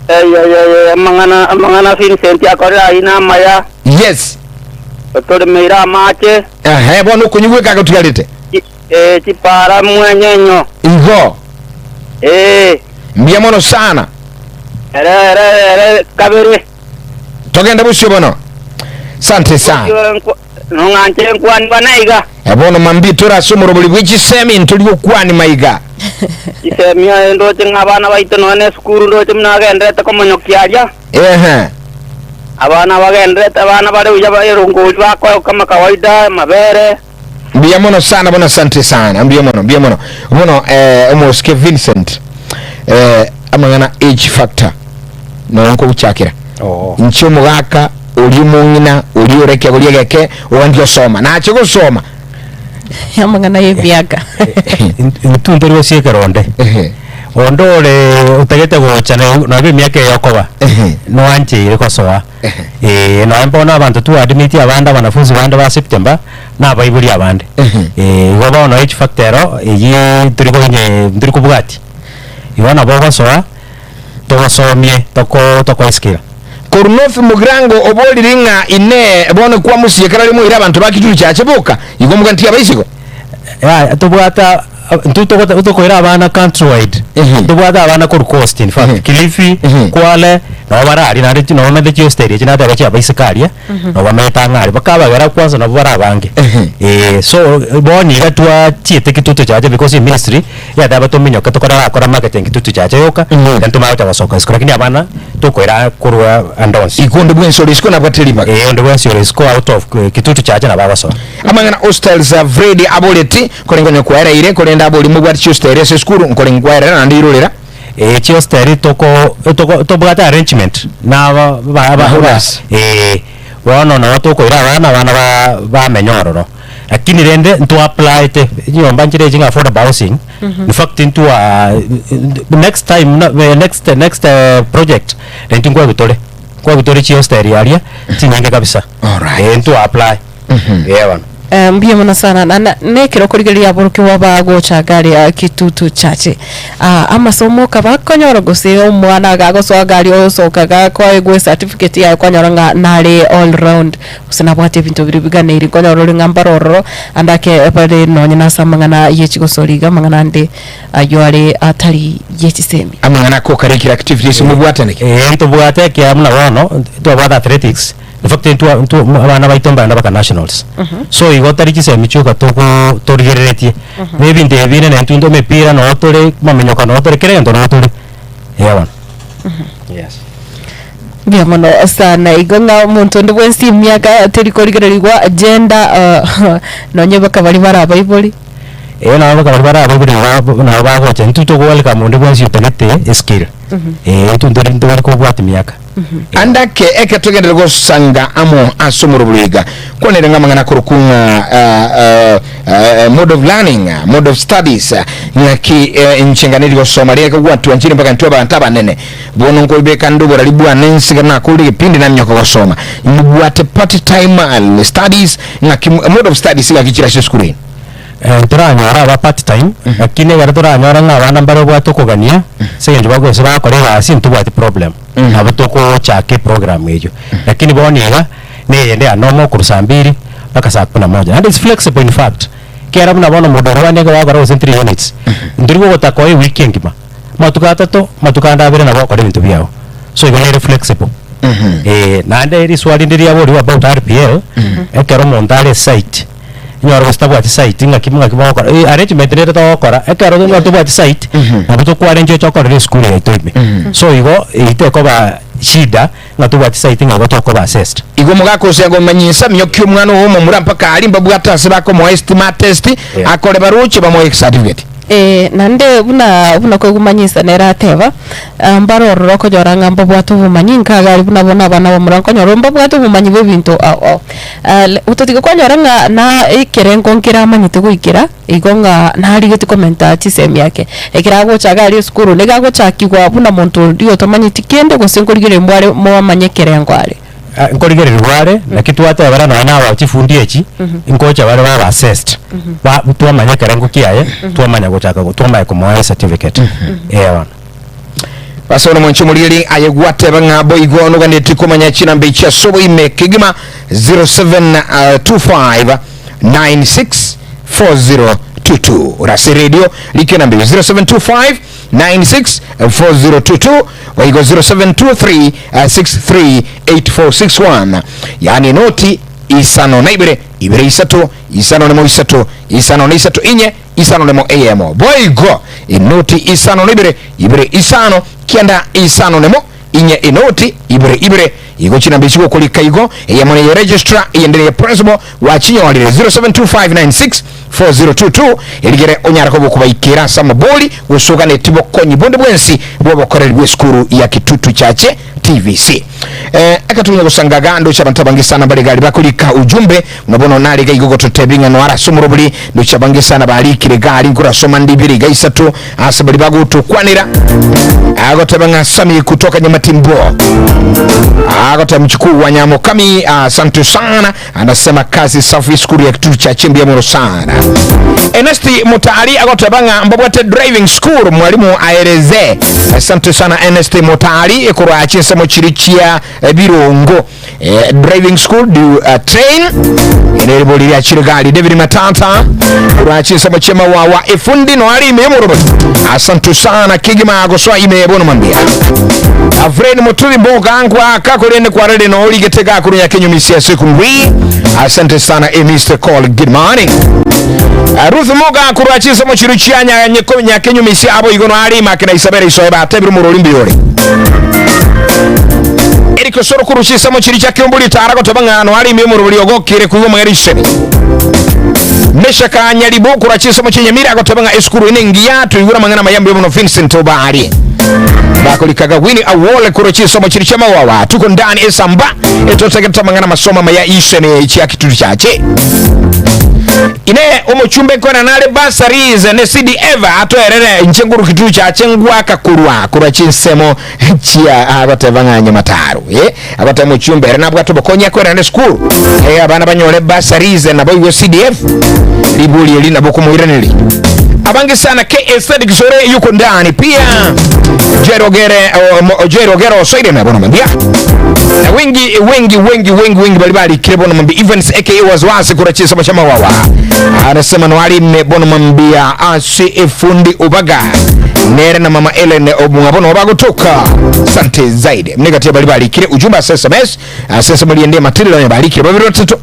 eh, eh, amang'ana amang'ana Vincent akorera aina amaya. yes Otoremeire amache. ehe bono okunyigweka gotigarete Eh, chipara mwenyenyo. igo Eh, mbia mono sana ere ere ere kabere. togenda busio bono sante sana Nong'anche nkwani banaiga. bono mambi torase omorobori bw'echisemi nturi gokwani maiga Isemia ndoche ng'abana baito none esukuru ndoche muna komonyokia aria. ehe Abana bagenderete abana bare buya barongori bakoyo kama kawaida mabere. Mbia mono sana bono asante sana mbia mono mbia mono bono eh, omosike Vincent eh, amang'ana age factor nonko guchakira Oh. nchi omogaka ori omong'ina ori orekia goria geke ogandi osoma nache gosoma amang'ana ya emiaka Intunto rwo ekeronde Ehe. onde ore otagete gocha nabe emiaka eyokoba Ehe. noancheire kosoa Ehe. eh noe mbono abanto twadimiti abande abanafunzi bande ba September nabaibori abande Ehe. eh igo bono age factor ero eyie tori konye tori kobwatia igo nabo ogosoa togosomie toko tokoesikira korunofi mugirango oborire ng'a ine bono kwamusiekera rimwe ira abanto bakituru chache boka igo mugantia abaisigo Ya, tobwata ntutokoira abana countrywide Mhm. tobwata abana koru coast in fact Mhm. Kilifi Mhm. Kwale nabo barari naende nabo bamanyete chihostel echi nateba chiabaiseke aria nabo bamanyete ang'e aria bakabagera kwanza nabo barabange Mhm. eh so bono iga twachiete kitutu chache because ministry yateba tominyoke tokora gakora marketing kitutu chache yoka Mhm. then tomagocha gosoka isiko lakini abana tokoira korwa andonsi ikondo bwensoro isiko nabwate ribaga eh onde bwensi ore isiko out of eh, kitutu chache nabo agosoa amang'ana hostels uh, Fred aboreti korengonya kwaereire korenda abori mobwati chihostel ase esukuru nkore nkwaerera naende irorera eh chihostel toko toko tobwate arrangement na ba ba ba Mahurasi. eh bono nabo tokoira abana abana ba bamenya ororo lakini rende ntwa-applyete nyomba nchire echi ng'a affordable housing in fact ntwa next time na, eh, next next eh, project renti nkwegutore nkwegutore chihostel aria chinyinge kabisa Alright. eh ntwa-apply eh bono Eh, mbuya mono sana na na- nekero korigereria aborokigwa bagocha gari ya kitutu chache Ah, amasomo kabakonyora gose omwana gagosoa gari osoka gakoegwa certificate yaye kwanyora ng'a nare all round gose nabwate ebinto biri biganeiri nkonyora ore ng'a mbarororo ande ake bare nonye nase amang'ana yechigosoriga amang'ana ande aywo are atari yechisemi amang'ana co-curricular activities mobwataneke eh ntobwate ekia buna bono twabwate athletics in fact ntwa ntwa abana baito mbagenda baka nationals so igo tari chisemi chioka toko torigereretie na ebinto ebi nene ntwe emipira noo tore mamenyoka noo tore kera egento noo tore eh bono yes mbuya mono sana igo ng'a omonto onde bwensi emiaka teri korigererigwa gender uh, nonye baka bari bare abaibori eh nabo bakaba bari abaibori nabo nabo bagocha ntwe togwaleka mundu bwensi otagete eskill eh ntwe ntori ntobari kobwata emiaka andake eke togendere gosanga amo ase omoroboriga kwanere ng'a amang'ana korokung'a uh, uh, uh, mode of learning uh, mode of studies uh, ng'aki uh, nchenganeri gosoma rieke gwatwa nchire mpaka ntwe abanto abanene bono nkoibeka ndobora ribwane nsiga nakore egepindi naminyoka gosoma mubwate part time uh, studies ng'aki mode of studies ng'aki chira ase esukuru ene Eh, ntoranyora aba part time lakini ekero toranyora ng'a abana mbare obwate okogania ase eng'encho bagose bakora egasi ntobwati problem nabo togochaka eprogram eywo lakini bono iga neyende ya normal korwa saa mbiri mpaka saa kumi na moja and it's flexible in fact kera buna bono omonto ore bande bagokora gose 3 units ntori gogotaka oye wiki engima matuko atato matuko ande abere nabo okora ebinto biago so igo nere flexible. Eh, naende riswali ndiri riaborigwe about RPL, ekero omonto are site, enyore gose tabwati site ng'aki ng'aki bagokora, eh arrangement nere togokora, ekero onyore tobwati site, nabo tokwarenchia oche okorere esukuru yaito ime. So igo, eywo tekoba shida ng'a tobwati site ng'a igo tokoba assessed. Igo mogaka gomanyia insamio ki omwana oo omomura mpaka aria mbabwate ase bakomoa estima test Yeah. akore baroche bamoe certificate. Eh, naende buna buna koigumanyisa nere ateba, ah, mbare ororo okonyora ng'a mbabwate obomanyi nkagari buna bono abana abamura nkonyora mbabwate obomanyi bwa ebinto ao ao. Ah, le totiga kwanyora ng'a na ekerengo nkere amanyete goikera, igo ng'a narigeti komenta chisemi ake. Ekero agocha iga aria esukuru, nigo agochakigwa buna monto oria otamanyeti kende gose nkorigereria mware mwamanye ekerengo are. Ah, nkorigererigwa are, naki twatebera nonya na aba chifundi echi, nkocha bare baba assessed, ba twamanya ekerengo kiaye, twamanya gochaka go twamanya komoa ecertificate, eh bono. Ase bono mwanche omorigeri aye gwateba ng'a boigo noganetie komanya chinamba echi ase oboime kegima 0725 96 4022 ore ase radio rika enamba eyo 0725 96 4022 boigo 0723 63 8461 yaani enoti isano na ibere ibere isato isano nemo isato isano na isato inye isano nemo eyemo boigo enoti isano na ibere ibere isano kianda isano nemo inye enoti ibere ibere igo chinamba echi gokorika igo eyemo neye registrar eyende neye principal gwachinyorire 0725964022 erigere onyare koba okobaikera ase amabori gose oganeti bokonyi bonde bwensi bw'obokoreri bw'esukuru ya Kitutu Chache TVC. Eh, eka tonya gosangaga ndoche abanto abange sana bare gari bakorika ujumbe buna bono nare iga igo gototebi ng'a noara ase omorobori ndoche abange sana barikire gari nkorasoma ndi ibere iga isato ase bari bagotokwanera agoteba ng'a Sami kutoka Nyamatimbo agoteba mchukuu wa Nyamokami asante sana anasema kazi safi skuru ya Kitutu Chache mbuya mono sana Ernest Mutari agoteba ng'a mbabwate driving school mwalimu aereze asante sana Ernest Mutari ekorwa chinsemo chiri chia ebirongo eh, driving school do uh, train eribori ria chirigari David Matata korwa chinsemo chia mawawa efundi no ari ime yomorobori asante sana kigima gosoa ime bono mambia Afreni Muturi Mboga ngwa kakorene kwarere no origete gakuru ya kinyumisia secondary asante sana eh, Mr. Call good morning Uh, Ruth Moga kurwa chisomo chiru chia nyeko nyakenyumisia abo igono ari makina Isabella isoe batebire murori mbiyore Eric Osoro kuru chisomo chiri cha kiombuli tara gotoba ng'ano ari ime murori ogokire kugo mweri isemi Meshaka Nyaribo kurwa chisomo chinyamira gotoba ng'a esukuru ine ngiya tuigura mang'ana mayambi muno Vincent Obari bakolikaga wini awole kuro chisomo chiri cha mawawa tuko ndani esamba etotegeta mang'ana masoma maya isene chia Kitutu Chache ine omochumbe nkona nare bursaries ne CDF atoerere inche nguru Kitutu Chache ngwaka kurwa kurwa chinsemo chia agoteba ng'a Nyamataro eh agoteba mochumbe ere nabwate obokonyi akoerane school eh abana banyore bursaries nabo igo CDF libuli eri nabo komoiraneri abange sana KS Kisore yuko ndani pia Jerogere Jerogero Soire na bona mambia na wengi wengi wengi wengi wengi bali kile bona mambia Evans aka wazwasi kurachisa mashama wawa anasema nwali me bona mambia asi efundi ubaga nere na mama Ellen obungabona wabagotoka sante zaidi mnikatia bali bali kile ujumbe SMS sasa mliendea matilda ya bali kile babiri watatu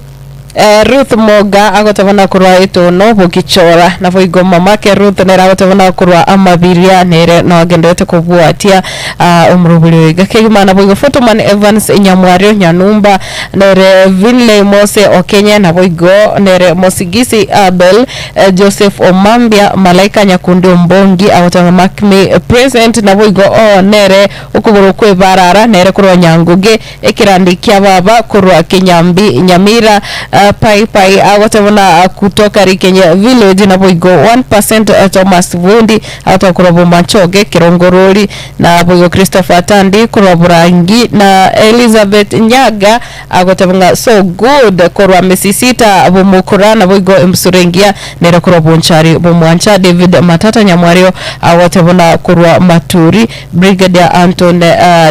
Eh, Ruth Moga agotebana kurwa itono bugichora nabo igo mamake Ruth nere agotebana kurwa amabiria nere no agenderete kubwatia uh, omuruburi oiga kegima nabo igo Photoman Evans Nyamwario Nyanumba nere Vinley Mose Okenye nabo igo nere Mosigisi Abel eh, Joseph Omambia Malaika Nyakundi Ombongi agotebana Macme present nabo igo o nere okogoro kwebarara nere kurwa Nyanguge ekirandi kia baba kurwa Kinyambi Nyamira uh, pai pai agotebona kutoka Rikenye village nabo igo 1% Thomas Vundi agoteba kurwa Bomachoge Kirongorori na boigo Christopher Tandi kurwa Burangi na Elizabeth Nyaga. Agoteba ng'a so good korwa Misisita bomokora naboigo embusuro engiya nere korwa Bonchari bomwancha David Matata Nyamwario agoteba buna korwa Maturi Brigadier Anton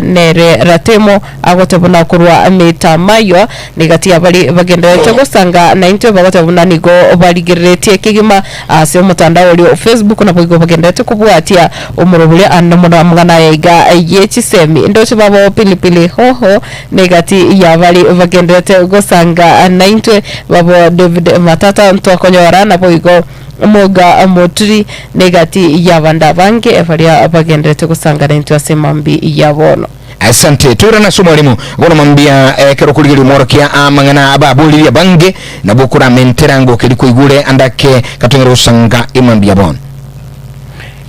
nere Ratemo agoteba buna korwa Metamaywa Negati y'abaria bagendererete gosanga naintwe bagoteba buna nigo barigereretie kegima ase omotandao oria o Facebook naboigo bagendererete kobwatia omoroberio ande mono amang'ana aya iga ye chisemi. Ndoche babo Pilipili Hoho negati y'abaria bagendererete gosanga naintwe babo David Matata ntwakonyora naboigo Moga Moturi negati y'abande abange baria bagendererete gosanga naintwe ase mambia ya bono. Asante. Toirane ase omwalimu bono mambia ekero okorigereria omworokia amang'ana ababoririe abange nabwo okoramentera ngokeri koigure ande ake katong'ere gosanga emambia bono.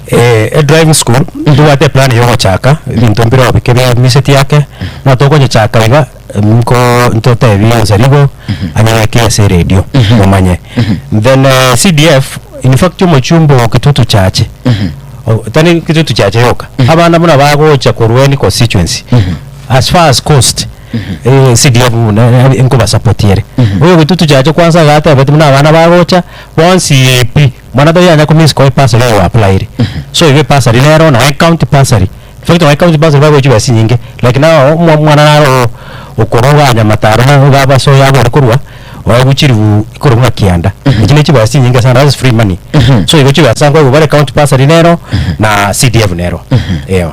Eh, edriving school ntobwate eplan ya ogochaka ebinto mbire obike bia miseti yake buna tokonyochaka iga nko ntotebie onsarigo anyegeke ase eredio momanye. Then CDF in fact omochumbe o Kitutu Chache O- tari Kitutu Chache yoka abana buna bagocha korwa any constituency as far as coast eh, CDF buna nkobasupport ere. Oyo Kitutu Chache kwanza iga atebete buna abana bagocha bonsi pi. Mwana tari komiss koa epasari oyo oapplyire. So igo epasari nero nonya county bursary, in fact nonya county bursary bagoe chibesa chinyinge like now omwa omwana naro okorwa iga nyamataro na iga abasoe abore korwa oegwe chiribu ikorwa ng'a kianda. Echio ne chibesa chinyinge sana that is free money. So igo chibesa nkoegwa bare county bursary nero na CDF nero eeh.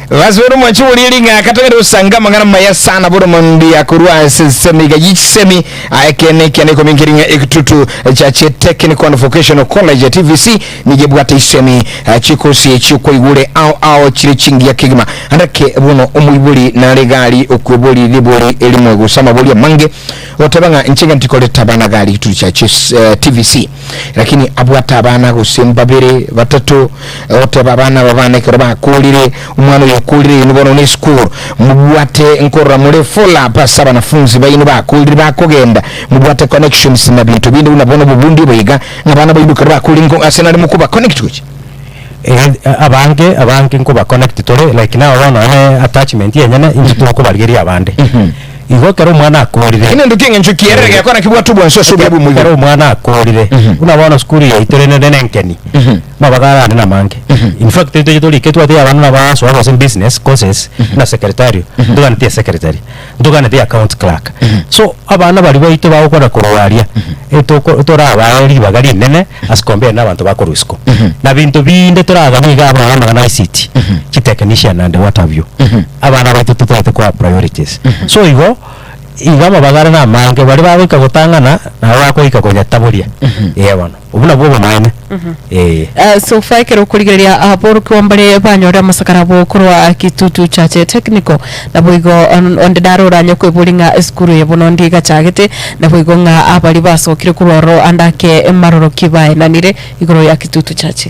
Basi bono mwanche borieri ng'a katogende gosanga amang'ana maya sana bono mambia korwa ase ensemo iga y'echisemi Aye ekeene ekiane ikomi nkeri ng'a egitutu chache Technical and Vocational College, TVC, nigo ebwate isemi chikosi echio kwaigure ao ao chire chingiya kegima. Andake bono omoibori nare gari okwebori ribori erimo gose amabori amange goteba ng'a inche ng'a ntikoreta abana gari gitutu chache TVC lakini abwate abana gose mbabere batato Ogoteba abana aba bane ekero bakorire, omwana oyo okorire inwe bono nesukuru, mobwate nkorora more full up ase abanafunzi baino bakorire bakogenda, mobwate connections na binto binde buna bono obobundi obo iga, ng'a abana baino ekero bakorire nko ase nare mokoba connect gochia. Eh, abange abange nkoba connect tore like now bono nonye attachment enyene intwe tokobarigeria abande. Igo ekero omwana akorire. Inwe ndoki eng'encho ki erere gekora kebwate obwansu ase obuya bw'omoibori? Ekero omwana akorire, buna bono sukuru yaito ere nere nenkeni, amabaga arande namange. In fact intwe torike twatebia abana buna basoa gose business courses buna secretarial, ntoganeti esecretary, ntoganeti account clerk. So abana baria baito bagokora korwa aria, etoko torabae ribaga rinene as compared na abanto bakorwa isiko. Na binto binde toraganie iga abana amang'ana a ICT, chitechnician and what have you. Abana baito totagete koa priorities. So igo, igo amabaga are namange, baria bagoika gotang'ana, nabo bakoika konyataboria. Eeh bono, obwo nabwo obomaene, eh. So far ekero okorigereria aborokigwa mbare banyorire amasakara abo korwa Kitutu Church Technical naboigo onde nare oranye koeboria ng'a esukuru eye bono ndi egachagete naboigo ng'a abaria basokire korwa ororo ande ake maroro ki baenanire igoro ya Kitutu Church.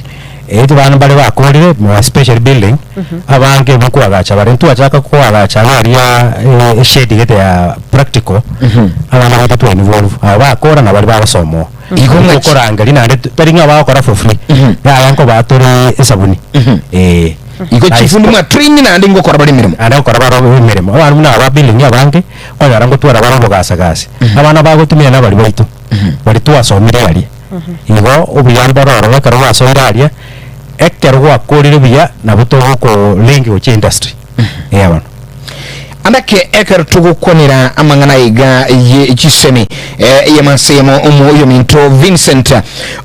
Eye tibana mbare bakorire more especially building abange nkoagacha bare ntwachaka koagacha iga aria eshade gete ya practical abana baito twa involve aba bakora na baria bagosoma oo. Igo ng'a chi- Ntokorangeria naende tari ng'a bagokora for free yaya nkobaa tore esabuni eh. Igo chifundi mwa train naende ngokora bare emeremo. Naende gokora bare emeremo abana buna aba building abange okonyora ngotwara bare obogasagasi abana bagotumia nabari baito baria twasomire aria. Igo obuya mboro ororo ekero gwasoire aria, ekero gwakorire buya nabo togokolink gochia industry. Eeh bono. Andake ekero togokwanera amang'ana iga ye chisemi eh, ey'amasemo omo oyominto Vincent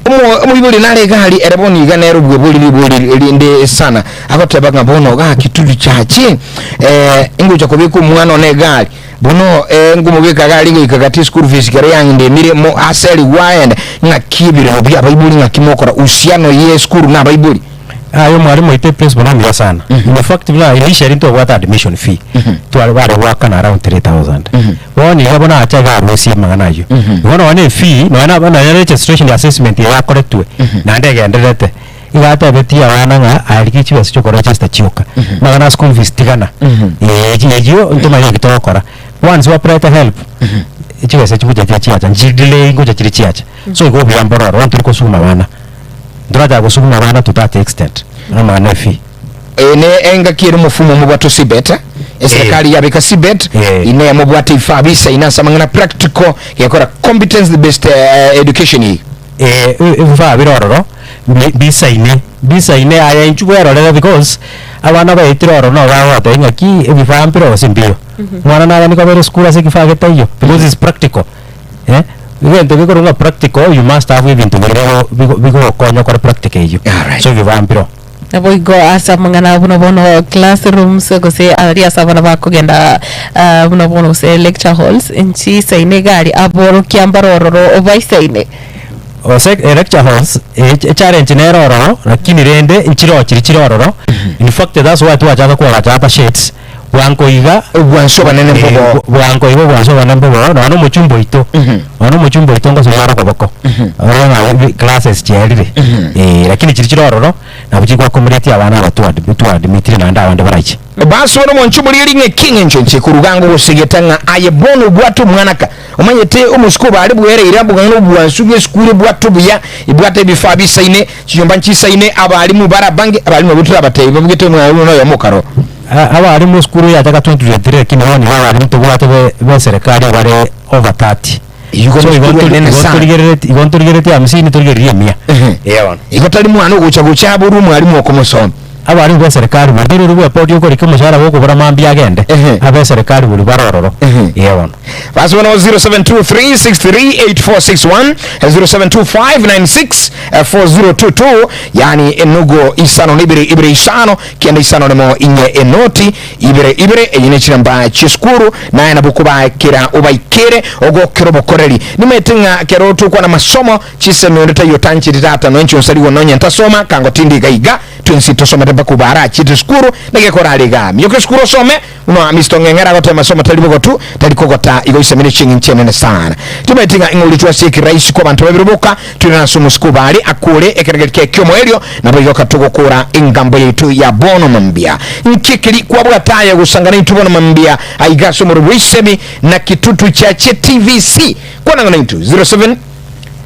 omo omoibori nare iga aria ere bono iga nere obwebori ribori rinde sana agoteba ng'a bono gaki turi chache eh, ingocha kobeka omwana one egari Bono ngomobeka iga aria goika gati eschool fees kero yang'endemire mo ase rewired ng'aki ebirero bia abaibori ng'aki mokora uhusiano ye esukuru na abaibori. Aye omwalimu oito eprinciple nomuya sana. In fact buna initially ntobwate admission fee tware bare goakana around 3000. Bono iga bono acha iga arusie amang'ana ayio. Igo nonye na efee nonye na nonye registration assessment eye yakoretwe naende egendererete. Iga atebetie abana ng'a aye rigia chibesa chiokoregesta chioka, amang'ana a school fees tigana. Eeh echi echio ntomanye eki togokora. Once waprete help, chibesa echi ngocha chire chiacha, nchidelay ngocha chire chiacha. So igo obuya mboro ororo ntori kosukuma abana, ntorachaka kosukuma abana to that extent, amang'ana e fee. Eye ne engaki ere omofumo omobwate osibete. Eserekari yabeka CBET Eh. ine mobwate ifaa bisaine ase amang'ana practical gekora competence based education eye. Eh, ebifaa bire ororo mbi- bisaine bisaine aye inchuo bwerorere because abana baetire ororo nabo bagoteba ng'aki ebifaa mbire gose mbiyo. Omwana nagani kobera esukuru ase ekifaa getaiyo because is practical eh, egento gekorwa ng'a practical you must have ebinto biria bigo bigogokonya okore practical eywo. Alright. So ebifaa mbiroo. Naboigo ase amang'ana buna bono classrooms gose aria ase abana bakogenda ah, buna bono gose lecture halls nchisaine iga aria aborokia mbare ororo baisaine. Gose lecture halls echallenge nere ororo lakini rende nchiroo chiria chire ororo in fact that's why twachaka koagacha hapa shades bwango iga Obwansu obonene mbobo. bwango iga obwansu obonene mbobo nonya na omochumba oito nonya na omochumba oito ngosoma are okoboko orore ng'a classes chiarire lakini chiria chire ororo Nabo chigwakomoretie abana aba twaadmitire naende abande baraiche. Basi bono mwanche omorigererie ng'a eki ng'encho inche koruga ango gosegeta ng'a aye bono obwate omwana ka omanyete omosike obo are bwereire abwo ng'a nobwansu bw'esukuru ebwate obuya ebwate ebifaa bisaine chinyomba nchisaine abalimu bare abange abalimu abwo torabatebi babugete omwalimu noyomo okaro. Abalimu esukuru yachaka 2023 lakini bono nigo abalimu tobwate be serikali bare over 30. Igo So igo nesukuru ntori- enene igo sana. ntorigerereti igo ntorigeretie hamsini torigererie emia. Ehe. Eeh bono. Igo tari mwana ogocha gocha aborwe omwalimu okomosomia. Abalimu be serikali bori tari oria bwepodi okorika omoshahara gokobora mambia agende, Ehe. abe serikali bori bare ororo. Ehe. Eeh bono. Basi bono 0723638461 0725964022 yani enugu isano na ibere ibere isano kenda isano nemo inye enoti Ibere ibere eye ne chinamba chi'esukuru, naye nabo okobakera obaikere ogokera obokoreri. Nimaete ng'a kero tokwana masomo, chisemi onde taiyo otancheti tata nonya inche onsarigwe nonya ntasoma, kango tindi iga iga, twensi tosomete mpaka obo arachete esukuru, naki ekorara igaa. Miyoka esukuru osome, buna Mister Ong'eng'ere agoteba masomo tari bogotu, tari kogota, igo isemi ne ching'encho enene sana. Timaeti ng'a ing'o oria twasieki rahisi kwabanto babere boka, Tore ase omosike obo are akure ekeregerio kiaye ki'omoerio, naboigo katogokora engambo yaito ya bono mambia. Nki ekeri kwabwate aye gosangana intwe bono mambia aiga ase omorero bw'eisemi na kitutu chiache TVC? Kwana ng'a naintwe 07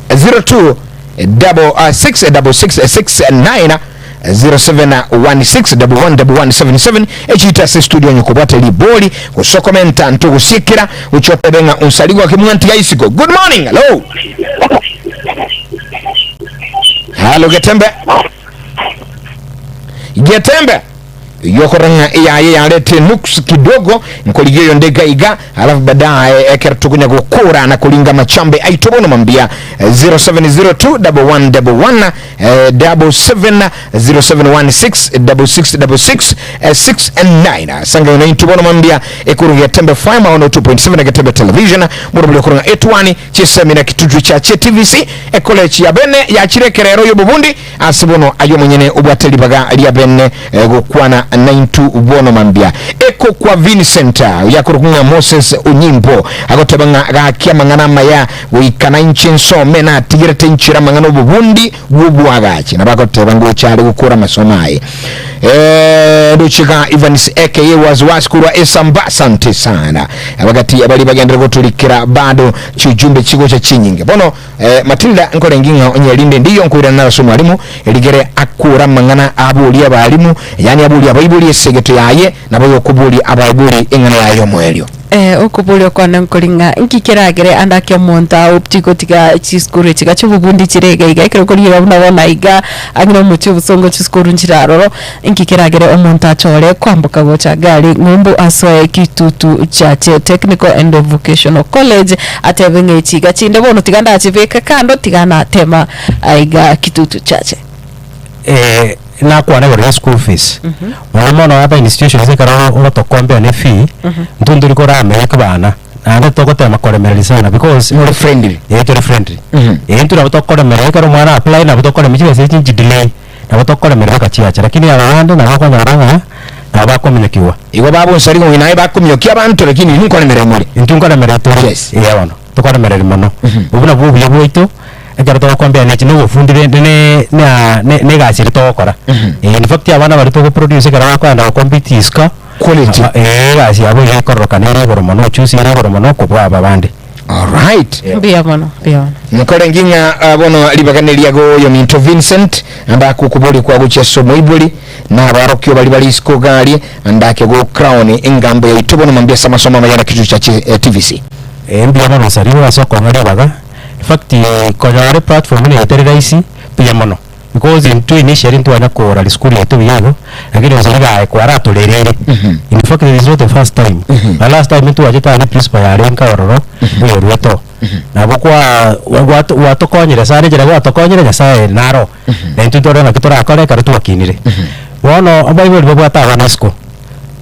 02 66 66 69 0716111177 echiite ase estudio onye kobwate ribori gose okomenta ntogosiekera gochia otebe ng'a onsarigwe ake mwantiga isiko. Good morning, hello. Hello Getembe. Getembe. Yokora ng'a eyaye yarete nuks kidogo nkorigia oyo nde iga alafu baadaye ekero tokonya gokora na koringa amachambe aito bono mambia 0702 1111 77 0716 66 66 69 sanga na intwe bono mambia ekuru Getembe FM 102.7 na Getembe Television moro buli okoronga etwani chisemi na kitutu cha che TVC ekolechi ya bene yachire ekerero y'obobundi Ase bono aye omonyene obwate ribaga ria bene gokwana naintwe bono mambia. Eko kwa Vincent oyakorokwa ng'a Moses Onyimbo agoteba ng'a gaki amang'ana amaya goika nainche nsome natigerete inchera amang'ana obobundi bw'oboagachi. Nabo agoteba ngocha are gokora amasomo aye. Ndoche iga Evans aka Wasiwasi korwa Esamba asante sana. Abagati baria bagenderere gotorikera bado chiujumbe chigocha chinyinge. Bono Matilda nkorenge ng'a onye rinde ndiyo nkoirana naro ase omwalimu, rigere akure amang'ana aborie abalimu, yaani aborie abaibori esegeto yaye, nabo yokoboria abaibori eng'ana yaye y'omoerio. Okoboria okwane nkori ng'a nki keragere ande ake omonto aoptie gotiga chisukuru echi iga chi'obobundi chire iga iga ekero okorigereria buna bono aiga ang'e na omochie obosongo chisukuru nchire aroro, Inki keragere omonto achore kwamboka gocha gari ng'umbu asoe Kitutu Chache Technical and Vocational College atebe ng'a echi iga chinde bono tiga ndachibeke kando tiga natema aiga Kitutu Chache. Nakwana igoro ya school fees, mono mono other institutions ekero ogotokombea ne fee, intwe ntori koramenya kibana, naende togotema koremereria sana because More friendly. eh tore friendly. Eh intwe nabo tokoremereria ekero omwana apply nabo tokoremia chibesa echi nchidelay. Nabo tokoremerera bakachiacha, lakini aba bande nabo okonyora ng'a nabo bakominyokigwa. Igo babonsari ng'a naye bakominyokia abanto, lakini inwe nkoremerera more. Intwe nkoremerera tore, Yes. ee bono, tokoremereri mono. Obwo nabwo obuya bwaito, ekero togokombea nechi na obofundi rende ne na ne na egasi eria togokora. In fact abana baria togoproduce ekero bakoenda gocompete isiko, Quality. egasi yabo iga ekororokana ere igoro mono, ochusi ere igoro mono kobua aba bande. Alright. Mbuya mono, mbuya mono. Nkorenge ng'a ah, bono ribaga neriago oyo minto Vincent ndakokoboria kwagochia ase omoibori na abarokio bari bari isiko gari ndake go crown engambo yaito bono mambia ase amasomo amaya na kichuchu cha chi- eh, TVC. Eh, mbuya mono Saribo ase okong'a ribaga. In fact, konyora eplatform eye etari rahisi, mbuya mono. Because intwe initially ntwanya kogora risukuru yaito buya igo, lakini gose rigaye kwaratorereire. In fact it is not the first time. Na last time ntwachete aa ne principal yarenge ororo, oyoruete oo. Nabo kwa gwato gwatokonyire sana enchera gwatokonyire Nyasaye naro. Na intwe ntwarora naki torakore ekero twakinire. Bono abaibori babwate abana isiko,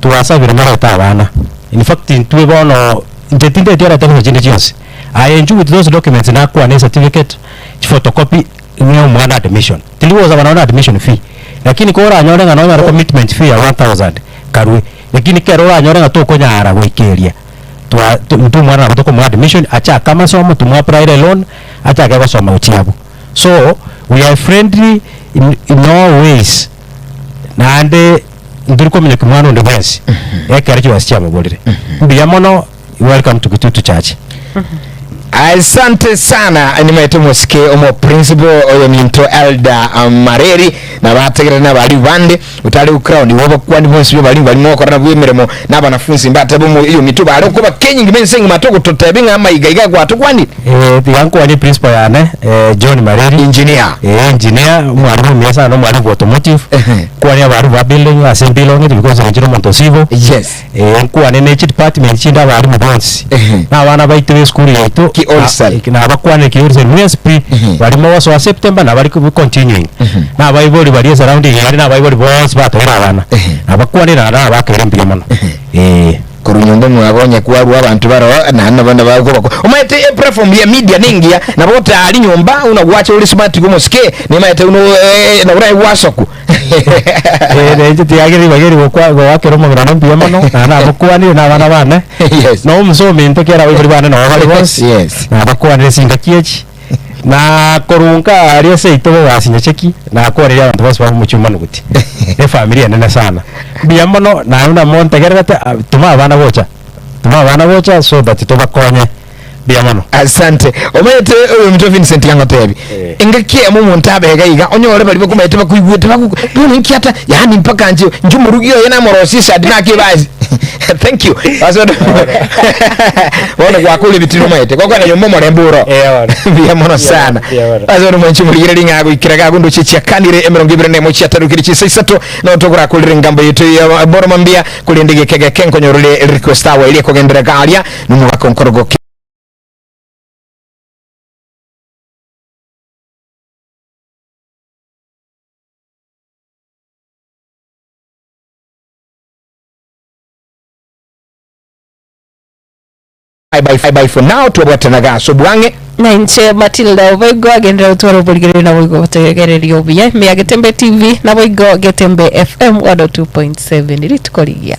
twasabire morete abana. In fact intwe bono, inche tindeti orete besa chinde chionsi. Aye inchuo with those documents nakwane ecertificate, chiphotocopy. Ng'e omwana admission. Tindi gosaba nonya na admission fee, lakini koranyore ng'a nonyore commitment fee ya 1000 karue, lakini kero oranyore ng'a tokonyara goikeria, twa to intwe omwana nabo tokomoa admission achake amasomo tomo applyre loan, achake gosoma gochia abwo. So, we are friendly in in all ways, naende ntori kominyokia mwana onde bwensi, ekero chibesa chiamoborire. Mbuya mono. Welcome to Kitutu Church. Asante sana nimaete omosike omo principal oyo minto elder Mareri na bategerere na bari bande otare crown ibo bakwani bonsi bari bari mokora na bwemeremo na abanafunzi mbatebe omo iyo mito bare okoba kenyingi bense ngima togototebe ng'a amaiga iga gwatokwani Eh, tiga nkwanie principal yane eh, John Mareri engineer eh, engineer omwalimu omuya sana omwalimu bwa automotive Ehe. nkwanie abarimu ba building ase mbilongete because inche nomonto civil yes Eh, nkwane ne chidepartment chinde abarimu bonsi Ehe. na abana baito b'esukuru yaito Ki wholesale. na- nabakwanire ki wholesale mwensi pi Ehe. barimo gosoa September na bari ko- continuing na abaibori baria esurrounding ere na abaibori bonsi batoire abana Ehe. nabakwanire naende nabakeire mbuya mono eh. Korwa nyomba mwabo onye kwarua abanto baroo naende nabo nabakobakwa omanyete eplatform ya media nengiya nabo otari nyomba buna gwacha ore smart iga omosike nimaete buna eh, nabo orae gwasoku Eh, na inche tiagere ribaga eri gokwa goakera omogirano mbuya mono, naende nabokwanire na abana bane, Yes. na omosomi into kera abaibori bane nabo bare bonsi, Yes. nabakwanire chingaki echi, na korwa nka aria seito bogasi nyacheki, nakwanirie abanto bonsi ba omochie o Manuguti, efamiri enene sana. Mbuya mono, naende buna montegererete, ah, toma abana gocha, toma abana gocha so that tobakonye. Mbuya mono. Asante. Omanyete oyominto Vincent yangotebi. Eh. Engaki eyemo omonto abe iga iga onyore baria bakomaete bakoigwete bago bono inki ata yaani mpaka nche inche omorugi oye namorosie esati naki ebasi. Thank you. Ase bono gwakora ebitiri omanyete gokwana nyomba omorembe oro. Eh, bono. Mbuya mono sana. Mbuya mono. Ase bono mwanchi morigereria ng'a goikera gago ndoche chiakanire emerongo ebere na emo chiatarukire chinsa isato no togorakorera engambo yaito ya boroma mbuya korende geke geke nkonyorore request awa eria ekogenderera garia Nomogaka onkorogoke. Bye bye bye for now twabwatanaga ase obwang'e. Na inche Matilda Oboigo agenderera gotwara oborigereria naboigo gotegereria obuya ime ya Getembe TV naboigo Getembe FM 102.7 rituko rigiya.